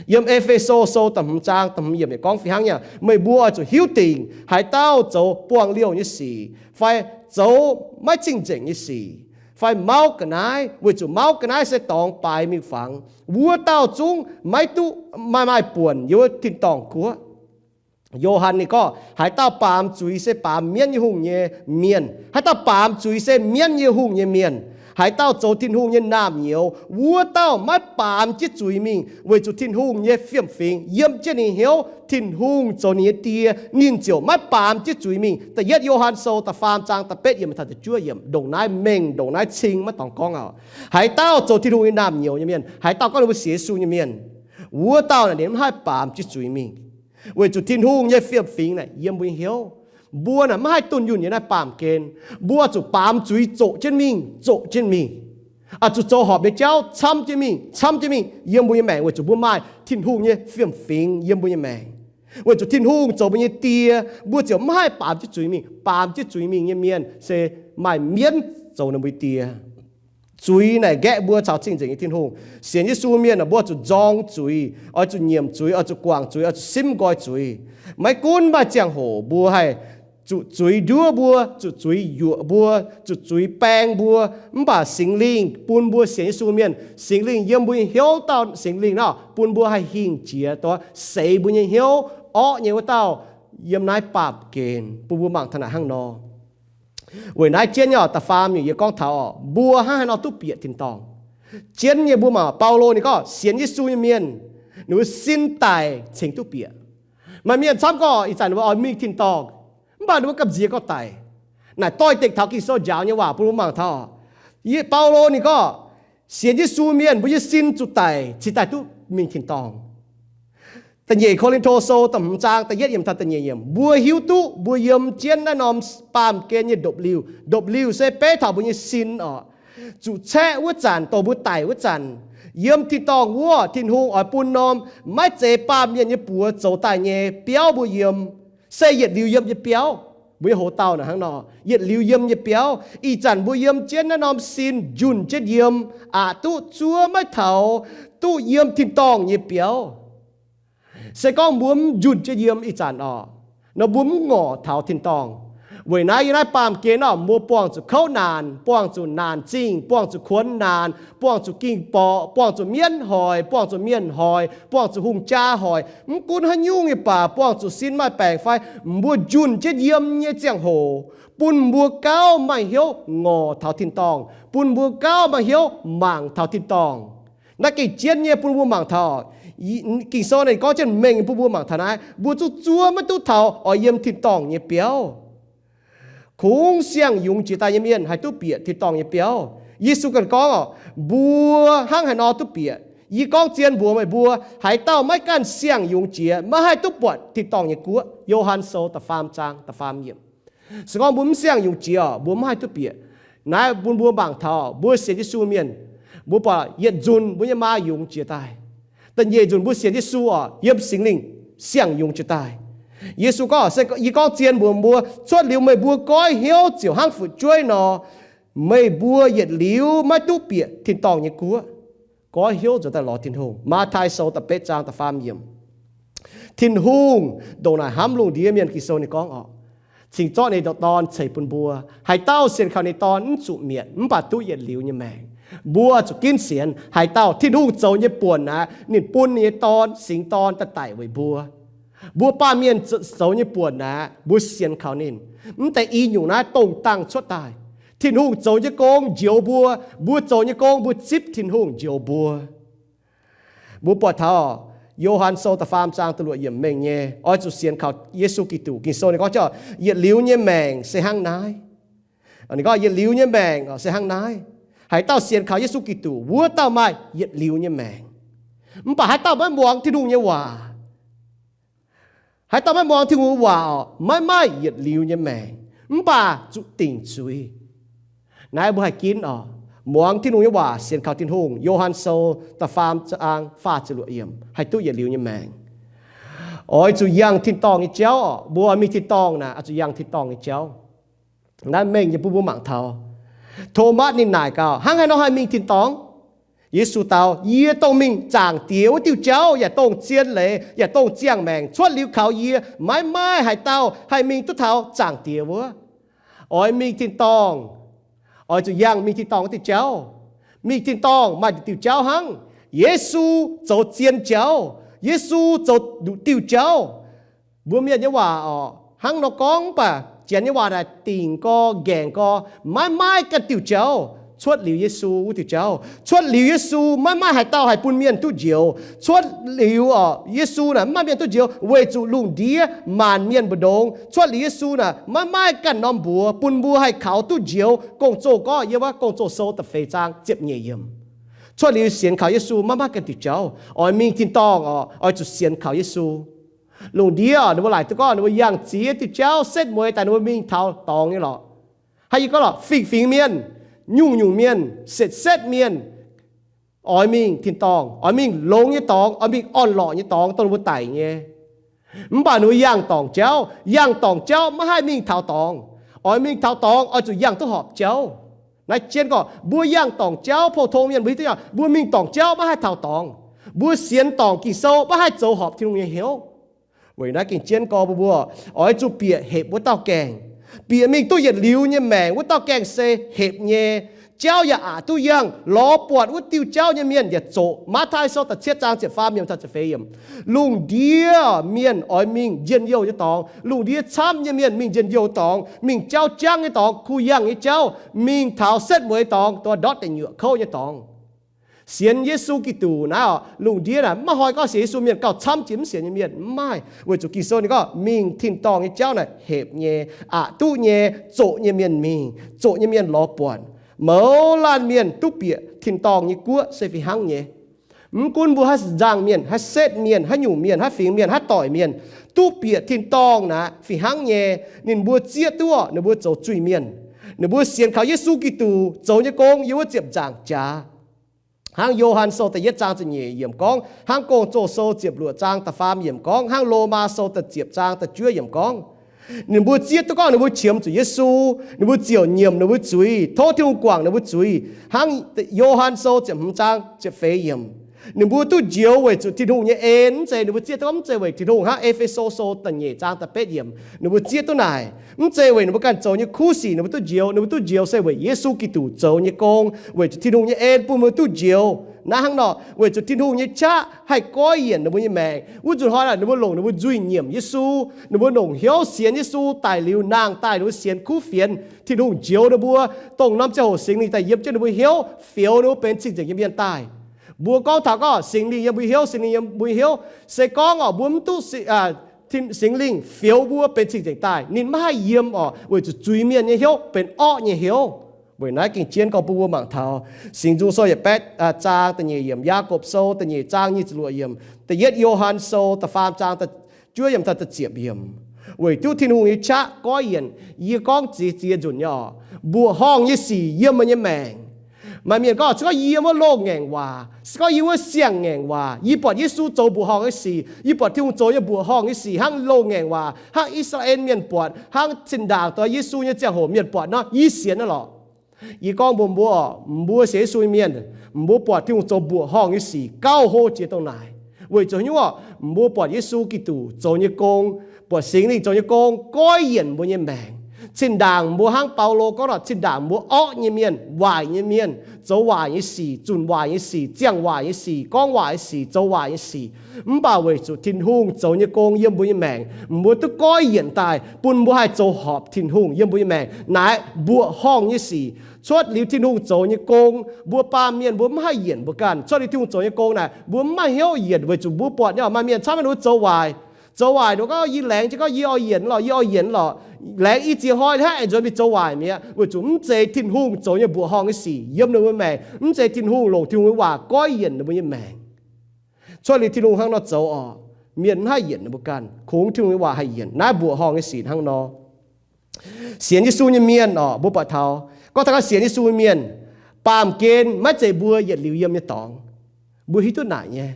Yiem E^fe^so Sou da'hmz zaang da'hmz yiemc yaac gorngv fih hnangv nyei, meih mbuo oix zuqc hiuv dingc haaix dauh zoux buangh liouh nyei sic, fai zoux maiv cing-nzengc nyei sic, fai mauv ga'naaiv, weic zuqc mauv ga'naaiv se dorngx baaix miuc-fangx, wuov dauh zungv maiv duqv, maaih, maaih buonc yiem wuov tin-dorngh guoqv. Yo^han ninh gorngv, haaix dauh baamz zuiz se baamz mienv nyei hungh nyei mienh. Haaix dauh baamz zuiz se mienv nyei hungh nyei mienh. Haaix dauh zoux Tin-Hungh nyei naamh nyouz, wuov dauh maiv baamz jienv zuiz mingh, weic zuqc Tin-Hungh nyei fiem-fingx yiem jienv ninh hnyouv. Tin-Hungh zoux ninh nyei Die, ninh ziouc maiv baamz jienv zuiz mingh. Da'yietv Yo^han Sou da'faam zaang da'betv yiemc taux da'juov yiemc, ndongc naaiv mengh ndongc naaiv cing maiv dorngx gorngv aqv. Haaix dauh zoux Tin-Hungh nyei naamh nyouz nyei mienh, haaix dauh gorngv ninh mbuo sienx Yesu nyei mienh, wuov dauh naaic ninh mv haih baamz jienv zuiz mingh. Weic zuqc Tin-Hungh nyei fiem-fingx naaic yiem mbuo nyei hnyouv. Mbuo naaic maiv haih dunh yunh nyei naaiv baamh gen. Mbuo zuqc baamz zuiz zoqc jienv mingh, zoqc jienv mingh. Oix zuqc zoux horpc nyei jauv camv jienv mingh, camv jienv mingh yiem mbuo nyei maengc weic zuqc mbuo maaih Tin-Hungh nyei fiem-fingx yiem mbuo nyei maengc. Weic zuqc Tin-Hungh zoux mbuo nyei Die, mbuo ziouc mv haih baamz jienv zuiz mingh. Baamz jienv zuiz mingh nyei mienh se maaih mienv zoux ninh mbuo nyei die. Zuiz naaic nqaeqv mbuo caux cing-nzengc nyei Tin-Hungh. Sienx Yesu mienh aah, mbuo zuqc nzorng zuiz, oix zuqc nyiemc zuiz, oix zuqc guangc zuiz, oix zuqc simv nqoi zuiz. Maiv gunv maaih ziangh hoc mbuo haih zuqc zuiz nduov mbuo, zuqc zuiz yuoqc mbuo, zuqc zuiz baeng mbuo, mv baac Singx Lingh bun mbuo sienx Yesu mienh, Singx Lingh yiem mbuo nyei hnyouv dauh Singx Lingh nor, bun mbuo haih hingh jiex, dongh seix mbuo nyei hnyouv orqv nyei wuov dauh, yiem naaiv baamh gen bun mbuo mangc taux naaic hnangv nor. Weic naaiv jienv nyei da'faam nyungc yie gorngv taux mbuo hnangv haaix nor duqv bieqc tin-dorngh. Jienv nyei mbuo mangc Baulo ninh gorngv sienx Yesu nyei mienh, ninh mbuo sin daic cingx duqv bieqc. Maaih mienh camv gorngv ih zanc ninh mbuo oix mingh tin-dorngh, mv baac ninh mbuo gamh nziex gorngv daic. Naaic doix-dekc taux Ging-Sou njaaux nyei waac bun mbuo mangc taux, Baulo ninh gorngv sienx Yesu mienh mbuo nyei sin zuqc daic cingx daaih duqv mingh tin-dorngh. Da'nyeic Ko^lin^to Sou da'hmz zaang da'yietv yiemc taux da'nyeic yiemc, mbuo hiuv duqv mbuo yiem jienv naaiv norm baamh gen nyei ndopv-liuh. Ndopv-liuh se beiv taux mbuo nyei sin oc. Zuqc caeqv wuov zanc, dongh mbuo daic wuov zanc, yiem tin-dorngh wuov, Tin-Hungh oix bun norm maiv zeiz baamh mienh nyei buoz zoux daaih nyei biauv mbuo yiem, se yietc liuz yiem nyei biauv. Mbuo nyei hoc-dauh naaic hnangv nor, yietc liuz yiem nyei biauv. Ih zanc mbuo yiem jienv naaiv norm sin njunh jienv yiem, aqc duqv zuov maiv taux, duqv yiem tin-dorngh nyei biauv. Se gorngv mbuo mv njunh jienv yiem ih zanc oc, nor mbuo mv ngorc taux tin-dorngh. Weic naaiv yiem naaiv baamh gen nor, mbuo buangh zuqc kouv naanc, buangh zuqc naanc zingh, buangh zuqc kuonx naanc, buangh zuqc ging-borqc, buangh zuqc mienv hoic, buangh zuqc mienh hoic, buangh zuqc hungh jaa hoic. Mv gunv haaix nyungc nyei baac buangh zuqc sin maaih baengc fai, mbuo njunh jienv yiem nyei ziangh hoc, bun mbuo gauh maaih hnyouv ngorc taux tin-dorngh, bun mbuo gauh maaih hnyouv mangc taux tin-dorngh. Naaiv gengh jienv nyei bun mbuo mangc taux. Ging-Sou naaic gorngv jienv mengh bun mbuo mangc taux naaiv, mbuo zuqc zuov maiv duqv taux oix yiem tin-dorngh nyei biauv. Kungx siang-yungz jiex daaih nyei mienh haih duqv bieqc tin-dorngh nyei biauv. Yesu ganh gorngv oc, mbuo hnangv haaix nor duqv bieqc? Yie gorngv zien mbuox meih mbuo, haaix dauh maiv ganh siang-yungz jiex, maiv haih duqv buatc tin-dorngh nyei guoqv. Yo^han Sou da'faam zaang da'faam yiemc. Se gorngv mbuo mv siang-yungz jiex oc, mbuo mv haih duqv bieqc. Naaiv bun mbuo mangc taux mbuo sienx Yesu mienh, mbuo buatc yietc nzunc mbuo nyei maa yungz jiex daaih. Da'nyeic nzunc mbuo sienx Yesu oc, yiem Singx Lingh siang-yungz jiex daaih. Yesu gorngv, se yie gorngv zien mbuox mbuo, cuotv liuz meih mbuo goiv hnyouv ziouc hnangv fu'jueiv nor, meih mbuo yietc liuz maiv duqv bieqc tin-dorngh nyei guoqv. Goiv hnyouv nzuonx daaih lorz Tin-Hungh. Matv^tai Sou da'betv zaang da'faam yiemc. Tin-Hungh ndongc naaic hnamv lungh ndiev mienh. Ging-Sou ninh gorngv oc, cingx zorqv ninh nyei Dorn ceix bun mbuo. Haaix dauh sienx kaux ninh Dorn mv zuqc mietc, mv baac duqv yietc liuz nyei maengc. Mbuo zuqc ginv sienx haaix dauh Tin-Hungh zoux nyei buonc aqv, ninh bun ninh nyei Dorn, singx Dorn, daaih daic weic mbuo. Mbuo baamh mienh zoux nyei buonc aqv, mbuo sienx kaux ninh. Mv deix i nyungc naaiv dongh dangh cuotv daaih. Tin-Hungh zoux nyei gong njoux mbuo, mbuo zoux nyei gong mbuo zipv Tin-Hungh njoux mbuo. Mbuo buatc taux Yo^han Sou da'faam zaang da'luoqc yiemc mengh nyei, oix zuqc sienx kaux Yesu Giduc. Ging-Sou ninh gorngv, yietc liuz nyei maengc se hnangv naaiv. Ninh gorngv yietc liuz nyei maengc se hnangv naaiv. Haaix dauh sienx kaux Yesu Giduc, wuov dauh maaih yietc liuz nyei maengc. Mv baac haaix dauh maiv muangx Tin-Hungh nyei waac, haaix dauh maiv muangx Tin-Hungh nyei waac oc, maiv maaih yietc liuz nyei maengc, mv baac zuqc dingc zuiz. Naaiv mbuo haih ginv oc. Muangx Tin-Hungh nyei waac, sienx kaux Tin-Hungh, Yo^han Sou da'faam zaang faah ziepc luoqc yiemc, haih duqv yietc liuz nyei maengc. Oix zuqc yangh tin-dorngh nyei jauv oc. Mbuo mingh tin-dorngh naaic, oix zuqc yangh tin-dorngh nyei jauv. Naaiv mengh nyei bun mbuo mangc taux. Tomatv ninh naaic gaax, hnangv haaix nor haih mingh tin-dorngh? Yesu dau, yie dongh mingh Zaangc Diex wuov diuh jauv, yaac dongh zien leiz, yaac dongh ziangh maengc. Cuotv liuz kaux yie, maiv maaih haaix dauh haih mingh duqv taux Zaangc Diex wuov. Oix mingh tin-dorngh, oix zuqc yangh mingh tin-dorngh wuov diuh jauv. Mingh tin-dorngh maaih nduqc diuh jauv hnangv. Yesu zoux zien jauv. Yesu zoux nduqc diuh jauv. Mbuo mienh nyei waac orqc, hnangv nor gorngv, mv baac Janx nyei waac naaic dingc gorx, nqaengc gorx, maiv maaih ganh diuh jauv cuotv liuz Yesu wuov diuh jauv. Cuotv liuz Yesu maiv maaih haaix dauh haih bun mienh duqv njoux. Cuotv liuz orqc, Yesu naaic maiv maaih mienh duqv njoux weic zuqc lungh ndiev maanc mienh mbu'ndongx. Cuotv liuz Yesu naaic maiv maaih ganh norm mbuox bun mbuo haih kaux duqv njoux. Gong-Zoh gorngv yiem wuov Gong-Zoh sou da'feix zaang ziepc nyeic yiemc. Cuotv liuz sienx kaux Yesu maiv maaih ganh diuh jauv. Oix mingh tin-dorngh orqc, oix zuqc sienx kaux Yesu. Lungh ndiev orqc, ninh mbuo laaic duqv gorngv ninh mbuo yangh ziex diuh jauv setv mueiz daaih ninh mbuo mingh taux dorngx nyei lorqc. Haaix yie gorngv lorqc, fingx-fingx mienh, nyungc-nyungc mienh, setv-setv mienh, oix mingh tin-dorngh, oix mingh longx nyei dorngx, oix mingh orn-lorqc nyei dorngx dongh ninh mbuo daic nyei. Mv baac ninh mbuo yangh dorngc jauv, yangh dorngc jauv maiv haih mingh taux dorngx. Oix mingh taux dorngx oix zuqc yangh duqv horpc jauv. Naaiv jienv gorngv mbuo yangh dorngc jauv, pou-tong mienh mbuo hiuv duqv, mbuo mingh dorngc jauv maiv haih taux dorngx. Mbuo sienx dorngc Ging-Sou maiv haih zoux horpc Tin-Hungh nyei hnyouv. Weic naaiv gengh jienv gorx mbuo, mbuo oix zuqc bieqc hepc wuov dauh gaengh. Bieqc mingh duqv yietc liuz nyei maengc wuov dauh gaengh se hepc nyei. Jauv yaac aqc duqv yangh, lorz buatc wuov diuh jauv nyei mienh yaac zoqc. Matv^taai Sou da'cietv zaang ziepc faam yiemc taux ziepc feix yiemc. Lungh ndiev mienh oix mingh njien-youh nyei dorngx. Lungh ndiev camv nyei mienh mingh njien-youh dorngx, mingh jauv jangv nyei dorngx, kuh yangh nyei jauv, mingh taux setv mueiz dorngx, dongh ndortv deic nyuoqc kouv nyei dorngx. Sienx Yesu Giduc naaiv orqc, lungh ndiev naaic maiv hnoi gorngv sienx Yesu mienh gauh camv jiex mv sienx nyei mienh, mv maaih. Weic zuqc Ging-Sou ninh gorngv mingh tin-dorngh nyei jauv naaic hepc nyei, aqc duqv nyei, zoqc nyei mienh mingh, zoqc nyei mienh lorz buatc. Mouz laanh mienh duqv bieqc tin-dorngh nyei guoqv se fih hnangv nyei. Mv gunv mbuo haaix nzangc mienh, haaix setv mienh, haaix nyungc mienh, haaix fingx mienh, haaix doic mienh, duqv bieqc tin-dorngh naaic fih hnangv nyei. Ninh mbuo zieqv duqv ninh mbuo zoux zuiz-mienh. Ninh mbuo sienx kaux Yesu Giduc zoux nyei gong yiem wuov ziepc nzaangc jaax. Hnangv Yo^han Sou da'yietv zaang ziepc nyeic yiemc gorngv, hnangv Gong-Zoh Sou ziepc luoqc zaang da'faam yiemc gorngv, hnangv Lomaa Sou da'ziepc zaang da'juov yiemc gorngv, ninh mbuo zieqv duqv gorngv ninh mbuo qiemx zuqc Yesu, ninh mbuo ziouc nyiemc ninh mbuo zuiz, tov Tin-Hungh guangc ninh mbuo zuiz. Hnangv Yo^han Sou ziepc hmz zaang ziepc feix yiemc, ninh mbuo duqv njoux weic zuqc Tin-Hungh nyei en. Mv zeiz ninh mbuo zieqv duqv gorngv mv zeiz weic Tin-Hungh. Hnangv E^fe^so Sou da'nyeic zaang da'betv yiemc, ninh mbuo zieqv duqv naaic, mv zeiz weic ninh mbuo ganh zoux nyei kuv sic ninh mbuo duqv njoux. Ninh mbuo duqv njoux se weic Yesu Giduc zoux nyei gong, weic zuqc Tin-Hungh nyei en bun mbuo duqv njoux. Naaiv hnangv nor, weic zuqc Tin-Hungh nyei qaqv haih goiv yienc ninh mbuo nyei maengc. Wuov nzunc hnoi naaic ninh mbuo longc ninh mbuo nzuih nyiemc Yesu, ninh mbuo longc hnyouv sienx Yesu daic liuz nangh daaih ninh mbuo sienx kuv fienx, Tin-Hungh njoux ninh mbuo, dongh norm ziangh hoc Singx Lingh daaih yiem jienv ninh mbuo hnyouv, fioux ninh mbuo benx cing-nzengc nyei mienh daaih. Mbuo gorngv taux gorngv Singx Lingh yiem mbuo hnyouv, Singx Lingh yiem mbuo hnyouv, se gorngv orqc mbuo mv duqv Singx Lingh fioux mbuo benx cing-nzengc daaih, ninh maiv haih yiem orqc, weic zuqc zuiz-mienh nyei hnyouv benx orqv nyei hnyouv. Weic naaiv gengh jienv gorngv bun mbuo mangc taux Singx Nzung Sou yietc baeqv zaang da'nyeic yiemc, Yaagorpc Sou da'nyeic zaang nyic ziepc luoqc yiemc, da'yietv Yo^han Sou da'faam zaang da'juov yiemc taux da'ziepc yiemc. Weic duqv Tin-Hungh nyei qaqv goiv yienc, yie gorngv ziex ziex nzunc nyei orqc, mbuoqc horngh nyei sic yiem meih nyei maengc. Maaih mienh gorngv, se gorngv yie yiem wuov loz-ngaengc waac, se gorngv yie wuov siang-ngaengc waac, yie buatc Yesu zoux mbuoqc horngh nyei sic, yie buatc Tin-Hungh zoux nyei mbuoqc horngh nyei sic hnangv loz-ngaengc waac, hnangv I^saa^laa^en Mienh buatc, hnangv zinh ndaangc dongh Yesu nyei ziangh hoc mienh buatc nor, yie sienx nor lorqc. Yie gorngv mbuox mbuo, mbuo sienx Yesu nyei mienh, mbuo buatc Tin-Hungh zoux mbuoqc horngh nyei sic gauh hlo jiex dongh naaic. Weic zuqc haaix nyungc? Mbuo buatc Yesu Giduc zoux nyei gong, buatc Singx Lingh zoux nyei gong goiv yienc mbuo nyei maengc. Zinh ndaangc mbuo hnangv Baulo gorngv nor, zinh ndaangc mbuo orqv nyei mienh, waaic nyei mienh, zoux waaic nyei sic, zunc waaic nyei sic, ziangh waaic nyei sic, gorngv waaic nyei sic, zoux waaic nyei sic. Mv baac weic zuqc Tin-Hungh zoux nyei gong yiem mbuo nyei maengc, mbuo duqv goiv yienc daaih bun mbuo haih zoux horpc Tin-Hungh yiem mbuo nyei maengc. Naaiv mbuoqc horngh nyei sic cuotv liuz Tin-Hungh zoux nyei gong, mbuo baamh mienh mbuo mv haih yienc mbuo ganh. Cuotv liuz Tin-Hungh zoux nyei gong naaic, mbuo mv maaih hnyouv yienc weic zuqc mbuo buatc nyei maaih mienh camv mienh mbuo zoux waaic. Zoux waaic ninh gorngv, yie laengz jienv gorngv yie oix yienc lorqc, yie oix yienc lorqc. Laengz i ziex hnoi hnangv aengx nzuonx mingh zoux waaic mi'aqv, weic zuqc mv zeiz Tin-Hungh zoux nyei mbuoqc horngh nyei sic yiem ninh mbuo maengc, mv zeiz Tin-Hungh longc Tin-Hungh nyei waac goiv yienc ninh mbuo nyei maengc. Cuotv liuz Tin-Hungh hnangv nor zoux orqc, mienh mv haih yienc ninh mbuo ganh, kungx Tin-Hungh nyei waac haih yienc. Naaiv mbuoqc horngh nyei sic hnangv nor. Sienx Yesu nyei mienh orqc, mbuo buatc taux, gorngv taux gorngv sienx Yesu nyei mienh, baamh gen maiv zeiz mbuo yietc liuz yiem nyei dorngx. Mbuo hiuv duqv naaic nyei.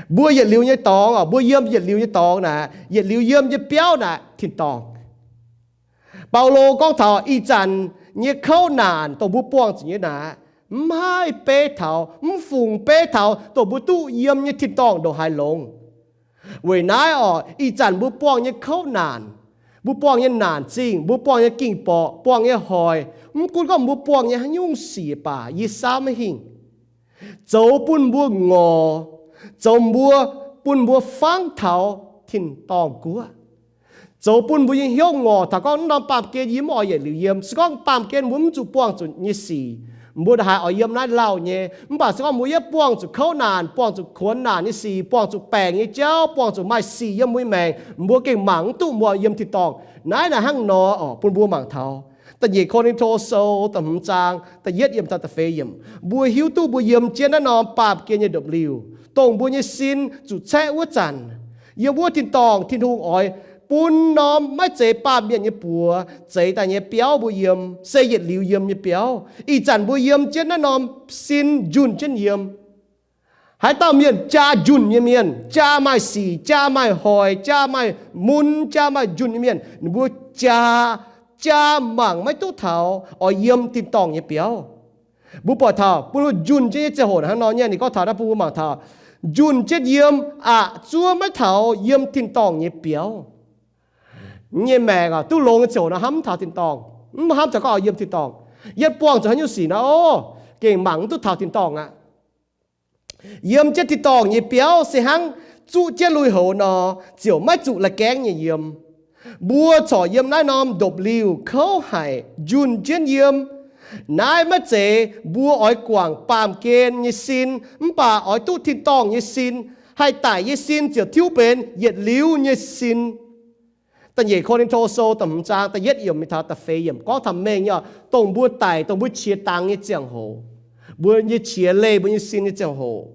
Mbuo yietc liuz nyei dorngx orqc, mbuo yiem yietc liuz nyei dorngx naaic, yietc liuz yiem nyei biauv naaic tin-dorngh. Baulo gorngv taux ih zanc nyei kouv naanc dongh mbuo buangh zuqc nyei naaic, mv haih beiv taux, mv fungc beiv taux dongh mbuo duqv yiem nyei tin-dorngh ndongc haaix longx. Weic naaiv orqc, ih zanc mbuo buangh nyei kouv naanc, mbuo buangh nyei naanc zingh, mbuo buangh nyei ging-borqc, buangh nyei hoic, mv gunv gorngv mbuo buangh nyei haaix nyungc sic baac, yie samv maiv hingh, zoux bun mbuo ngorc, zoux mbuo, bun mbuo fangv taux tin-dorngh guoqv, zoux bun mbuo nyei hnyouv ngorc taux gorngv naaiv norm baamh gen yie mv oix yietc liuz yiem. Se gorngv baamh gen mbuo mv zuqc buangh zuqc nyei sic, mbuo ndaaih haiz oix yiem naaiv lauh nyei. Mv baac se gorngv mbuo yaac buangh zuqc kouv naanc, buangh zuqc kuonx naanc nyei sic, buangh zuqc baengc nyei jauv, buangh zuqc maaih sic yiem mbuo nyei maengc, mbuo gengh mangc mv duqv mbuo yiem tin-dorngh. Naaiv naaic hnangv nor oc, bun mbuo mangc taux Da'nyeic Ko^lin^to Sou da'hmz zaang da'yietv yiemc taux da'feix yiemc. Mbuo hiuv duqv mbuo yiem jienv naaiv norm baamh gen nyei ndopv-liuh, dongh mbuo nyei sin zuqc caeqv wuov zanc, yiem wuov tin-dorngh Tin-Hungh oix bun norm maiv zeiz baamh mienh nyei buoz zeix daaih nyei biauv mbuo yiem, se yietc liuz yiem nyei biauv. Ih zanc mbuo yiem jienv naaiv norm sin njunh jienv yiem. Haaix dauh mienh jaa njunh nyei mienh, jaa maaih sic, jaa maaih hoic, jaa maaih mun, jaa maaih njunh nyei mienh, ninh mbuo jaa, jaa mangc maiv duqv taux oix yiem tin-dorngh nyei biauv. Mbuo buatc taux bun njunh jienv nyei ziangh hoc hnangv nor nyei, ninh gorngv taux naaiv bun mbuo mangc taux njunh jienv yiem aqc zuov maiv taux yiem tin-dorngh nyei biauv. Nyei maengc oc, duqv longx nyei ziangh hoc nor hnamv mv taux tin-dorngh, mv hnamv taux gorngv oix yiem tin-dorngh. Yiem buangh zuqc haaix nyungc sic nor, o, gengh mangc mv duqv taux tin-dorngh aqv. Yiem jienv tin-dorngh nyei biauv se hnangv zuqv jienv lui-houx nor, ziouc maiv zuqc la'gaengv nyei yiem. Mbuo corc yiem naaiv norm ndopv-liuh kouv haic njunh jienv yiem. Naaiv maiv zeiz mbuo oix guangc baamh gen nyei sin, mv baac oix duqv tin-dorngh nyei sin. Haih daic nyei sin ziouc tiuv benx yietc liuz nyei sin. Da'nyeic Ko^lin^to Sou da'hmz zaang da'yietv yiemc mingh taux da'feix yiemc gorngv taux mengh nyei, dongh mbuo daic, dongh mbuo qiex dangx nyei ziangh hoc, mbuo nyei qiex leih mbuo nyei sin nyei ziangh hoc,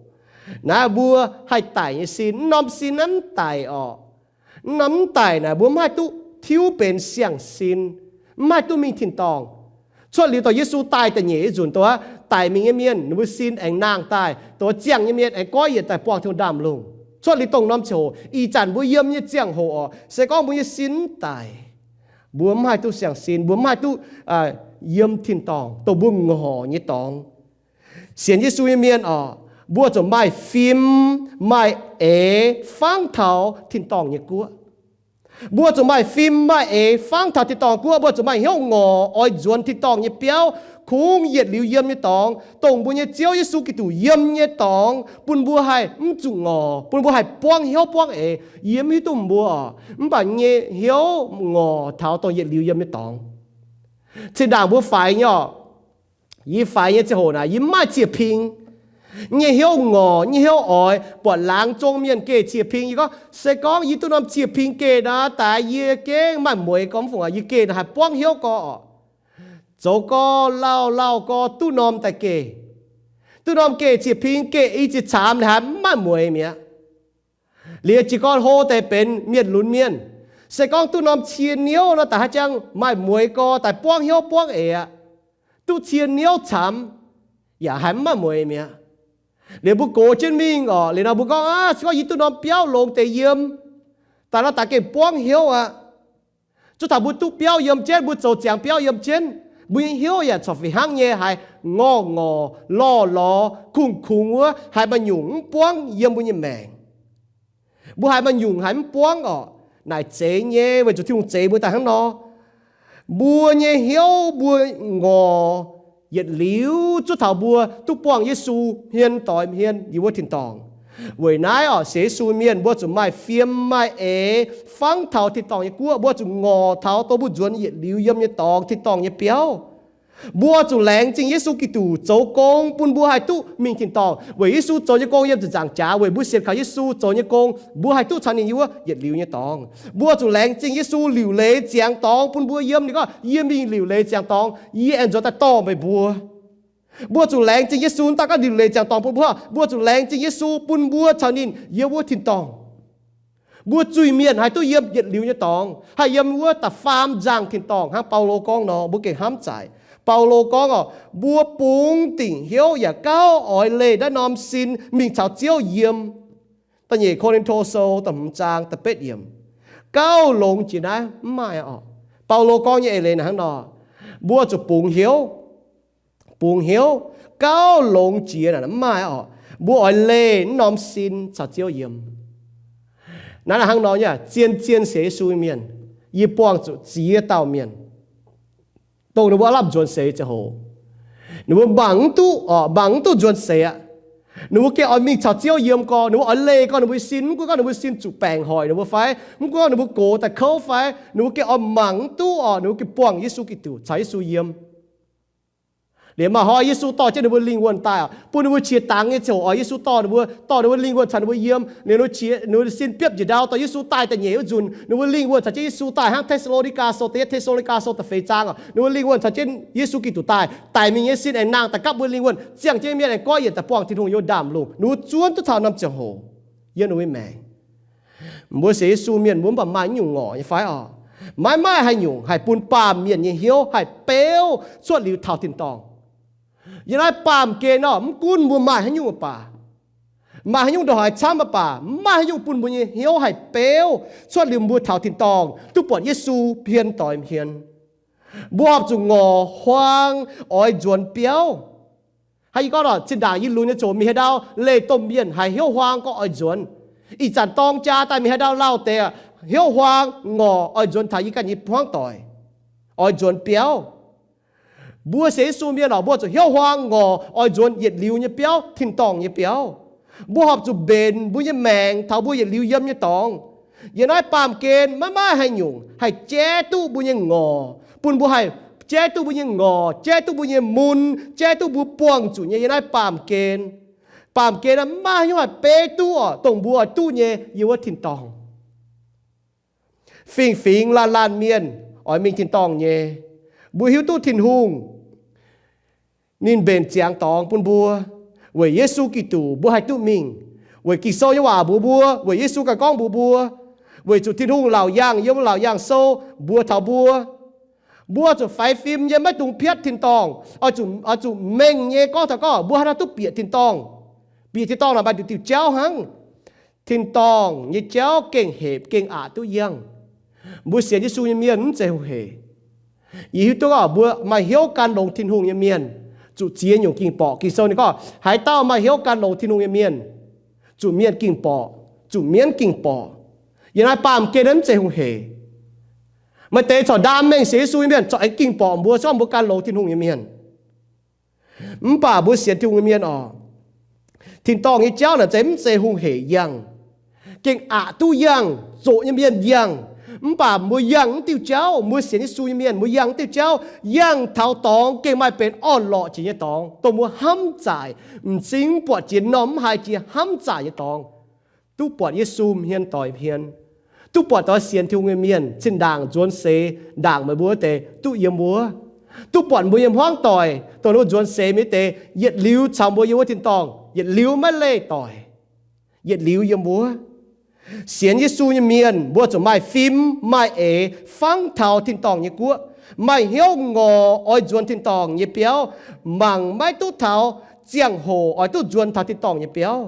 naaiv mbuo haih daic nyei sin. Mv norm sin naaiv mv daic orqc, mv norm mv daic naaic mbuo mv haih duqv tiuv benx siang-sin, mv haih duqv mingh tin-dorngh. Cuotv liuz dongh Yesu daaih da'nyeic nyei nzunc, dongh wuov daic mingh nyei mienh ninh mbuo sin aengx nangh daaih, dongh wuov ziangh nyei mienh aengx goiv yienc daaih buangh Tin-Hungh ndaamv-lungh. Cuotv liuz dongh norm ziangh hoc, ih zanc mbuo yiem nyei ziangh hoc orqc, se gorngv mbuo nyei sin mv daic, mbuo mv haih duqv siang-sin, mbuo mv haih duqv yiem tin-dorngh, dongh mbuo ngorc nyei dorngx. Sienx Yesu nyei mienh orqc, mbuo zuqc maaih fim maaih eix fangv taux tin-dorngh nyei guoqv. Mbuo zuqc maaih fim maaih eix fangv taux tin-dorngh guoqv. Mbuo zuqc maaih hnyouv ngorc oix nzuonx tin-dorngh nyei biauv, kungx yietc liuz yiem nyei dorngx, dongh mbuo nyei Ziouv Yesu Giduc yiem nyei dorngx, bun mbuo haih mv zuqc ngorc, bun mbuo haih buangv hnyouv buangv eix. Yie mv hiuv duqv mbuo, mv baac nyei hnyouv ngorc taux dongh yietc liuz yiem nyei dorngx. Zinh ndaangc mbuo faix nyei orqc, yie faix nyei ziangh hoc naaic yie mv maaih cie-ping. Nyei hnyouv ngorc, nyei hnyouv oix buatc laangz zong mienh geh cie-ping. Yie gorngv, se gorngv yie duqv norm cie-ping geh naaic, daaih yie gengh maaih mueix gormx fungc, yie geh naaic haih buangv hnyouv gorx orqc. Zoux gorx lauh lauh gorx duqv norm daaih geh, duqv norm geh cie-ping geh i ziex caamx liuz haiz mv maaih mueix mi'aqv. Liuz jiez gorn hlo deix benx mienh lunx mienh. Se gorngv duqv norm cie niouv nor, daaih haaix jangx maaih mueix gorx daaih buangv hnyouv buangv eix aqv. Duqv cie niouv caamx yaac haiz mv maaih mueix mi'aqv. Liuz mbuo gox jienv mingh orqc, liuz nor mbuo gorngv, aav, se gorngv yie duqv norm biauv longx deix yiem, daaih nor daaih gengh buangv hnyouv aqv. Zuov taux mbuo duqv biauv yiem jienv, mbuo zoux ziangx biauv yiem jienv, mbuo nyei hnyouv yaac corc fih hnangv nyei haiz ngorc ngorc, lorh lorh, kungx kungx wuov, haiz maaih nyungc mv buangv yiem mbuo nyei maengc. Mbuo haiz maaih nyungc haiz mv buangv orqc, naaic zeiz nyei, weic zuqc Tin-Hungh zeix mbuo daaih hnangv nor. Mbuo nyei hnyouv mbuo ngorc yietc liuz zuov taux mbuo duqv buangh Yesu hmien doix hmien yiem wuov tin-dorngh. Weic naaiv orqc, sienx Yesu mienh mbuo zuqc maaih fiem maaih eix fangv taux tin-dorngh nyei guoqv. Mbuo zuqc ngorc taux dongh mbuo nzuonx yietc liuz yiem nyei dorngx, tin-dorngh nyei biauv. Mbuo zuqc laengz zingh Yesu Giduc zoux gong bun mbuo haih duqv mingh tin-dorngh. Weic Yesu zoux nyei gong yiem ziepc nzaangc jaax, weic mbuo sienx kaux Yesu zoux nyei gong, mbuo haih duqv caux ninh yiem wuov yietc liuz nyei dorngx. Mbuo zuqc laengz zingh Yesu liuc leiz ziangx dorngx bun mbuo yiem. Ninh gorngv, yie mingh liuc leiz ziangx dorngx, yie aengx nzuonx daaih dorh meih mbuo. Mbuo zuqc laengz zingh Yesu, mv daan gorngv liuc leiz ziangx dorngx bun mbuo, mbuo zuqc laengz zingh Yesu bun mbuo caux ninh yiem wuov tin-dorngh. Mbuo zuiz-mienh haih duqv yiem yietc liuz nyei dorngx, haih yiem wuov da'faam nzangc tin-dorngh, hnangv Baulo gorngv nor, mbuo gengh hnamv zaic. Baulo gorngv orqc, mbuo bungx dingc hnyouv yaac gauh oix leih naaiv norm sin mingh caux Ziouv yiem. Da'nyeic Ko^lin^to Sou da'hmz zaang da'betv yiemc. Gauh longx jiex naaiv mv maaih orqc. Baulo gorngv nyei eix leiz naaic hnangv nor, mbuo zuqc bungx hnyouv, bungx hnyouv, gauh longx jiex naaic mv maaih orqc, mbuo oix leih naaiv norm sin caux Ziouv yiem. Naaiv hnangv nor nyei, zien-zien sienx Yesu mienh, yie buangh zuqc ziex dauh mienh, dongh ninh mbuo aav lamh nzuonx seix ziangh hoc, ninh mbuo mangc mv duqv orqc, mangc mv duqv nzuonx seix aqv. Ninh mbuo gengh oix mingh caux Ziouv yiem gorx, ninh mbuo oix leih gorx ninh mbuo nyei sin, mv gunv gorngv ninh mbuo sin zuqc baengc hoic ninh mbuo fai, mv gunv gorngv ninh mbuo gox daaih kouv fai, ninh mbuo gengh oix mangc mv duqv oc, ninh mbuo gengh buangh Yesu Giduc caux Yesu yiem. Liemh maaih hnoi Yesu dorh jienv ninh mbuo lingh wuonh daaih oc, bun ninh mbuo qiex dangx nyei ziangh hoc oix Yesu dorh ninh mbuo, dorh ninh mbuo lingh wuonh caux ninh mbuo yiem. Liemh ninh mbuo qiex, ninh mbuo sin biopv njiec ndau dorh Yesu daaih da'nyeic wuov nzunc, ninh mbuo lingh wuonh caux jienv Yesu daaih hnangv Te^saa^lo^ni^gaa Sou da'yietv, Te^saa^lo^ni^gaa Sou da'feix zaang oc, ninh mbuo lingh wuonh caux jienv Yesu Giduc daaih, daic mingh nyei sin aengx nangh daaih gapv mbuo lingh wuonh, ziangh jienv mienh aengx goiv yienc daaih buangh Tin-Hungh yiem ndaamv-lungh. Ninh mbuo zuonv duqv taux norm ziangh hoc yiem ninh mbuo nyei maengc. Mbuo sienx Yesu mienh mbuo mv baac maaih nyungc ngorc nyei fai oc? Maiv maaih haaix nyungc haih bun baamh mienh nyei hnyouv haih beuv cuotv liuz taux tin-dorngh. Yiem naaiv baamh gen oc, mv gunv mbuo maaih haaix nyungc baac, maaih haaix nyungc ndongc haaix camv baac, maiv maaih haaix nyungc bun mbuo nyei hnyouv haih beuv cuotv liuz mbuo taux tin-dorngh duqv buatc Yesu hmien doix hmien. Mbuo horpc zuqc ngorc huaang oix nzuonx biauv. Hnangv yie gorngv oc, zinh ndaangc yie lunx nyei ziangh hoc mingh haaix ndau leih domh mienh haiz hnyouv huaang gorngv oix nzuonx. Ih zanc dorng jaa daaih mingh haaix ndau lauh deix, hnyouv huaang ngorc oix nzuonx taux yie ganh nyei hmuangv doic, oix nzuonx biauv. Mbuo sienx Yesu mienh oc, mbuo zuqc hnyouv huaang ngorc oix nzuonx yietc liuz nyei biauv, tin-dorngh nyei biauv. Mbuo horpc zuqc mbenc mbuo nyei maengc taux mbuo yietc liuz yiem nyei dorngx. Yiem naaiv baamh gen maiv maaih haaix nyungc haih jaiv duqv mbuo nyei ngorc, bun mbuo haih jaiv duqv mbuo nyei ngorc, jaiv duqv mbuo nyei mun, jaiv duqv mbuo buangh zuqc nyei yiem naaiv baamh gen. Baamh gen maiv maaih haaix nyungc haih beiv duqv oc, dongh mbuo oix duqv nyei yiem wuov tin-dorngh. Fingx-fingx laanh laanh mienh oix mingh tin-dorngh nyei. Mbuo hiuv duqv Tin-Hungh ninh mbenc ziangx dorngx bun mbuo. Weic Yesu Giduc mbuo haih duqv mingh. Weic Ging-Sou nyei waac mbuox mbuo, weic Yesu ganh gorngv mbuox mbuo, weic zuqc Tin-Hungh laauc yaangh yiem laauc yaangh sou mbuox taux mbuo, mbuo zuqc faix fim yiem maiv dungx piatv tin-dorngh. Oix zuqc, oix zuqc mengh nyei gorngv taux gorngv mbuo haaix nor duqv bieqc tin-dorngh. Bieqc tin-dorngh naaic maaih diuc diuh jauv hnangv. Tin-dorngh nyei jauv gengh hepc gengh aqc duqv yangh. Mbuo sienx Yesu nyei mienh mv zeiz hungh hec. Yie hiuv duqv oc, mbuo maaih hnyouv gan longx Tin-Hungh nyei mienh zuqc ziex nyungc ging-borqc. Ging-Sou ninh gorngv, haaix dauh maaih hnyouv gan longx Tin-Hungh nyei mienh zuqc mienh ging-borqc, zuqc mienv ging-borqc. Yiem naaiv baamh gen mv zeiz hungh hec. Maaih deix corc ndaam mengh sienx Yesu nyei mienh corc aengx ging-borqc mbuo, se gorngv mbuo gan longx Tin-Hungh nyei mienh. Mv baac mbuo sienx Tin-Hungh nyei mienh oc, tin-dorngh nyei jauv naaic zeiz mv zeiz hungh hec yangh, gengh aqc duqv yangh, zoqc nyei mienh yangh. Mv baac mbuo yangh mv diuh jauv, mbuo sienx Yesu nyei mienh, mbuo yangh mv diuh jauv, yangh taux dorngx gengh maaih benx orn-lorqc jiex nyei dorngx, dongh mbuo hnamv zaaic, m'zing mv buatc jiex, m'normh mv haiz jiex, hnamv zaaic nyei dorngx. Duqv buatc Yesu hmien doix hmien, duqv buatc doix sienx Tin-Hungh nyei mienh zinh ndaangc nzuonx seix ndaangc meih mbuo wuov deix duqv yiem wuov, duqv buatc mbuo nyei hmuangv doic, dongh mbuo nzuonx seix mingh deix, yietc liuz caux mbuo yiem wuov tin-dorngh, yietc liuz maiv leih doic, yietc liuz yiem wuov. Sienx Yesu nyei mienh mbuo zuqc maaih fim maaih eix fangv taux tin-dorngh nyei guoqv, maaih hnyouv ngorc oix nzuonx tin-dorngh nyei biauv, mangc maiv duqv taux ziangh hoc oix duqv nzuonx taux tin-dorngh nyei biauv.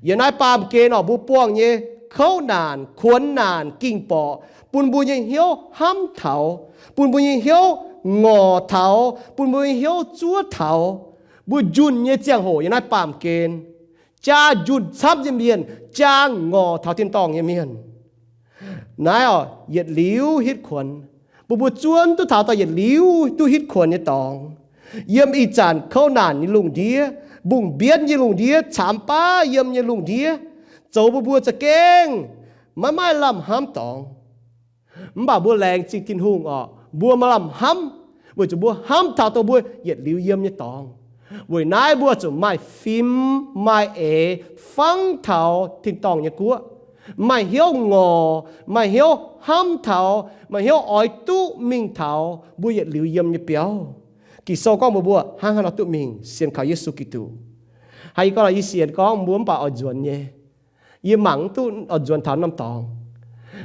Yiem naaiv baamh gen oc, mbuo buangh nyei kouv naanc, kuonx naanc, ging-borqc, bun mbuo nyei hnyouv hnamv taux, bun mbuo nyei hnyouv ngorc taux, bun mbuo nyei hnyouv zuov taux. Mbuo njunh nyei ziangh hoc yiem naaiv baamh gen, jaa njunh camv nyei mienh, jaa ngorc taux tin-dorngh nyei mienh. Naaiv oc, yietc liuz hitv kuonx. Mbuo, mbuo zuonv duqv taux daaih yietc liuz duqv hitv kuonx nyei dorngx. Yiem ih zanc kouv naanc nyei lungh ndiev, mbungh mbienv nyei lungh ndiev, caamx baav yiem nyei lungh ndiev, zoux bun mbuo za'gengh maiv maaih lamh hnamv dorngx. Mv baac mbuo laengz zingh Tin-Hungh oc, mbuo maaih lamh hnamv, weic zuqc mbuo hnamv taux dongh mbuo yietc liuz yiem nyei dorngx. Weic naaiv mbuo zuqc maaih fim maaih eix fangv taux tin-dorngh nyei guoqv, maaih hnyouv ngorc, maaih hnyouv hnamv taux, maaih hnyouv oix duqv mingh taux mbuo yietc liuz yiem nyei biauv. Ging-Sou gorngv mbuox mbuo hnangv haaix nor duqv mingh, sienx kaux Yesu Giduc. Hnangv yie gorngv, yie sienx gorngv mbuo mv baac oix nzuonx nyei. Yie mangc mv duqv oix nzuonx taux norm dorngx.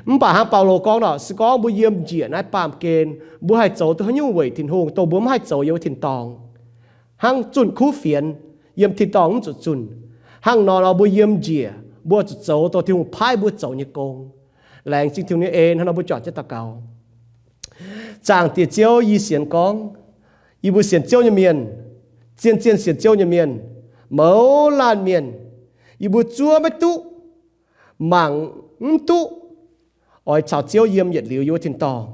Mv baac hnangv Baulo gorngv nor, se gorngv mbuo yiem njiec naaiv baamh gen, mbuo haih zoux duqv haaix nyungc weic Tin-Hungh, dongh mbuo mv haih zoux yiem wuov tin-dorngh. Hnangv zunh kuv fienx, yiem tin-dorngh mv zuqc zunh. Hnangv nor nor mbuo yiem njiec, mbuo zuqc zoux dongh Tin-Hungh paaiv mbuo zoux nyei gong. Laengz zingh Tin-Hungh nyei en. Hnangv nor mbuo juangc jienv daux gaux. Zaangc Diex Ziouv, yie sienx gorngv, yie mbuo sienx Ziouv nyei mienh, zien-zien sienx Ziouv nyei mienh, mouz laanh mienh, yie mbuo zuov maiv duqv, mangc mv duqv oix caux Ziouv yiem yietc liuz yiem wuov tin-dorngh.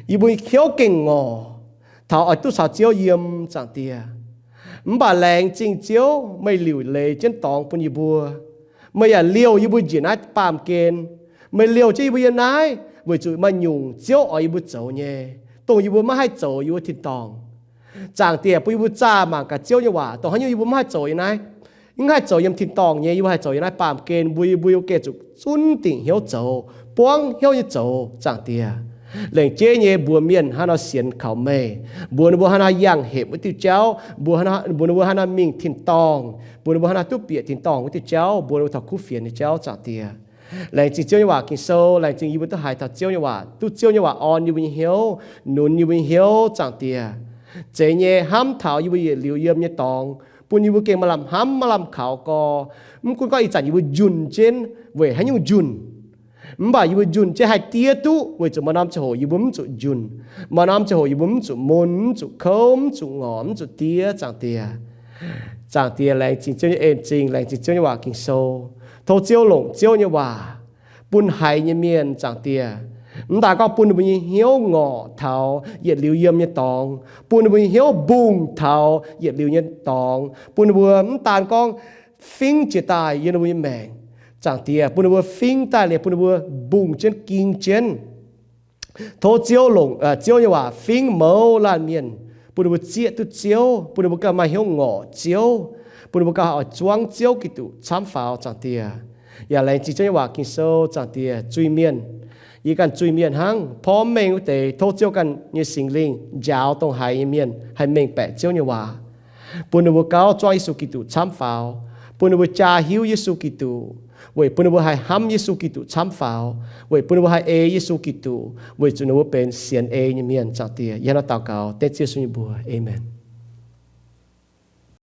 Yie mbuo hnyouv gengh ngorc taux oix duqv caux Ziouv yiem, Zaangc Diex. Mv baac laengz zingh Ziouv, meih liuc leiz jienv dorngx bun yie mbuo. Meih yaac liouh yie mbuo njiec naaiv baamh gen. Meih liouh jienv yie mbuo yiem naaiv weic zuqc maaih nyungc Ziouv oix yie mbuo zoux nyei, dongh yie mbuo maiv haih zoux yie mbuo tin-dorngh. Zaangc Diex, bun yie mbuo zaah mangc gaax Ziouv nyei waac, dongh haaix nyungc yie mbuo maiv haih zoux yiem naaiv, mv haih zoux yiem tin-dorngh nyei, yie mbuo haih zoux yiem naaiv baamh gen, mbuo, yie mbuo yaac gengh zuqc zunv dingc hnyouv zoux, buangv hnyouv nyei zoux, Zaangc Diex. Laengz jeiv nyei mbuox mienh haaix nor sienx kaux meih, mbuox ninh mbuo haaix nor yangh hepc wuov diuh jauv, mbuox ninh mbuo haaix nor mingh tin-dorngh, mbuox ninh mbuo haaix nor duqv bieqc tin-dorngh wuov diuh jauv, mbuox ninh mbuo taux kuv fienx nyei jauv, Zaangc Diex. Laengz zingh Ziouv nyei waac, Ging-Sou, laengz zingh yie mbuo duqv haiz taux Ziouv nyei waac, duqv Ziouv nyei waac orn yie mbuo nyei hnyouv, nunz yie mbuo nyei hnyouv, Zaangc Diex. Zeiz nyei, hnamv taux yie mbuo yietc liuz yiem nyei dorngx, bun yie mbuo gengh maaih lamh hnamv, maaih lamh kaux gorx. Mv gunv gorngv ih zanc yie mbuo njunh jienv weic haaix nyungc njunh, mv baac yie mbuo njunh jienv haih diev duqv weic zuqc maaih norm ziangh hoc yie mbuo mv zuqc njunh, maaih norm ziangh hoc yie mbuo mv zuqc mun, mv zuqc kouv, mv zuqc ngorc, mv zuqc diev, Zaangc Diex. Zaangc Diex, laengz zingh Ziouv nyei en-zingh, laengz zingh Ziouv nyei waac, Ging-Sou. Tov Ziouv longc Ziouv nyei waac bun haiz nyei mienh, Zaangc Diex, mv daaih gorngv bun ninh mbuo nyei hnyouv ngorc taux yietc liuz yiem nyei dorngx, bun ninh mbuo nyei hnyouv mbungh taux yietc liuz nyei dorngx, bun ninh mbuo mv daan gorngv fingv jiex daaih yiem ninh mbuo nyei maengc, Zaangc Diex, bun ninh mbuo fingv daaih liuz bun ninh mbuo mbungh jienv, ging jienv. Tov Ziouv longc, aa, Ziouv nyei waac fingv mouz laanh mienh, bun ninh mbuo zieqv duqv Ziouv, bun ninh mbuo ganh maaih hnyouv ngorc Ziouv, bun ninh mbuo ganh oix zuangv Ziouv Giduc camv faaux, Zaangc Diex. Yaac laengz zingh Ziouv nyei waac, Ging-Sou, Zaangc Diex, zuiz-mienh, yie ganh zuiz-mienh hnangv, porv mengh wuov deix, tov Ziouv ganh nyei Singx Lingh njaaux dongh haiz nyei mienh haih mengh baeqc Ziouv nyei waac, bun ninh mbuo gauh zuangv Yesu Giduc camv faaux, bun ninh mbuo jaa hiuv Yesu Giduc, weic bun ninh mbuo haih hnamv Yesu Giduc camv faaux, weic bun ninh mbuo haih ei Yesu Giduc, weic zuqc ninh mbuo benx sienx ei nyei mienh, Zaangc Diex. Yie hnangv naaiv daux gaux dengv Ziouv Yesu nyei mbuox. Aamen.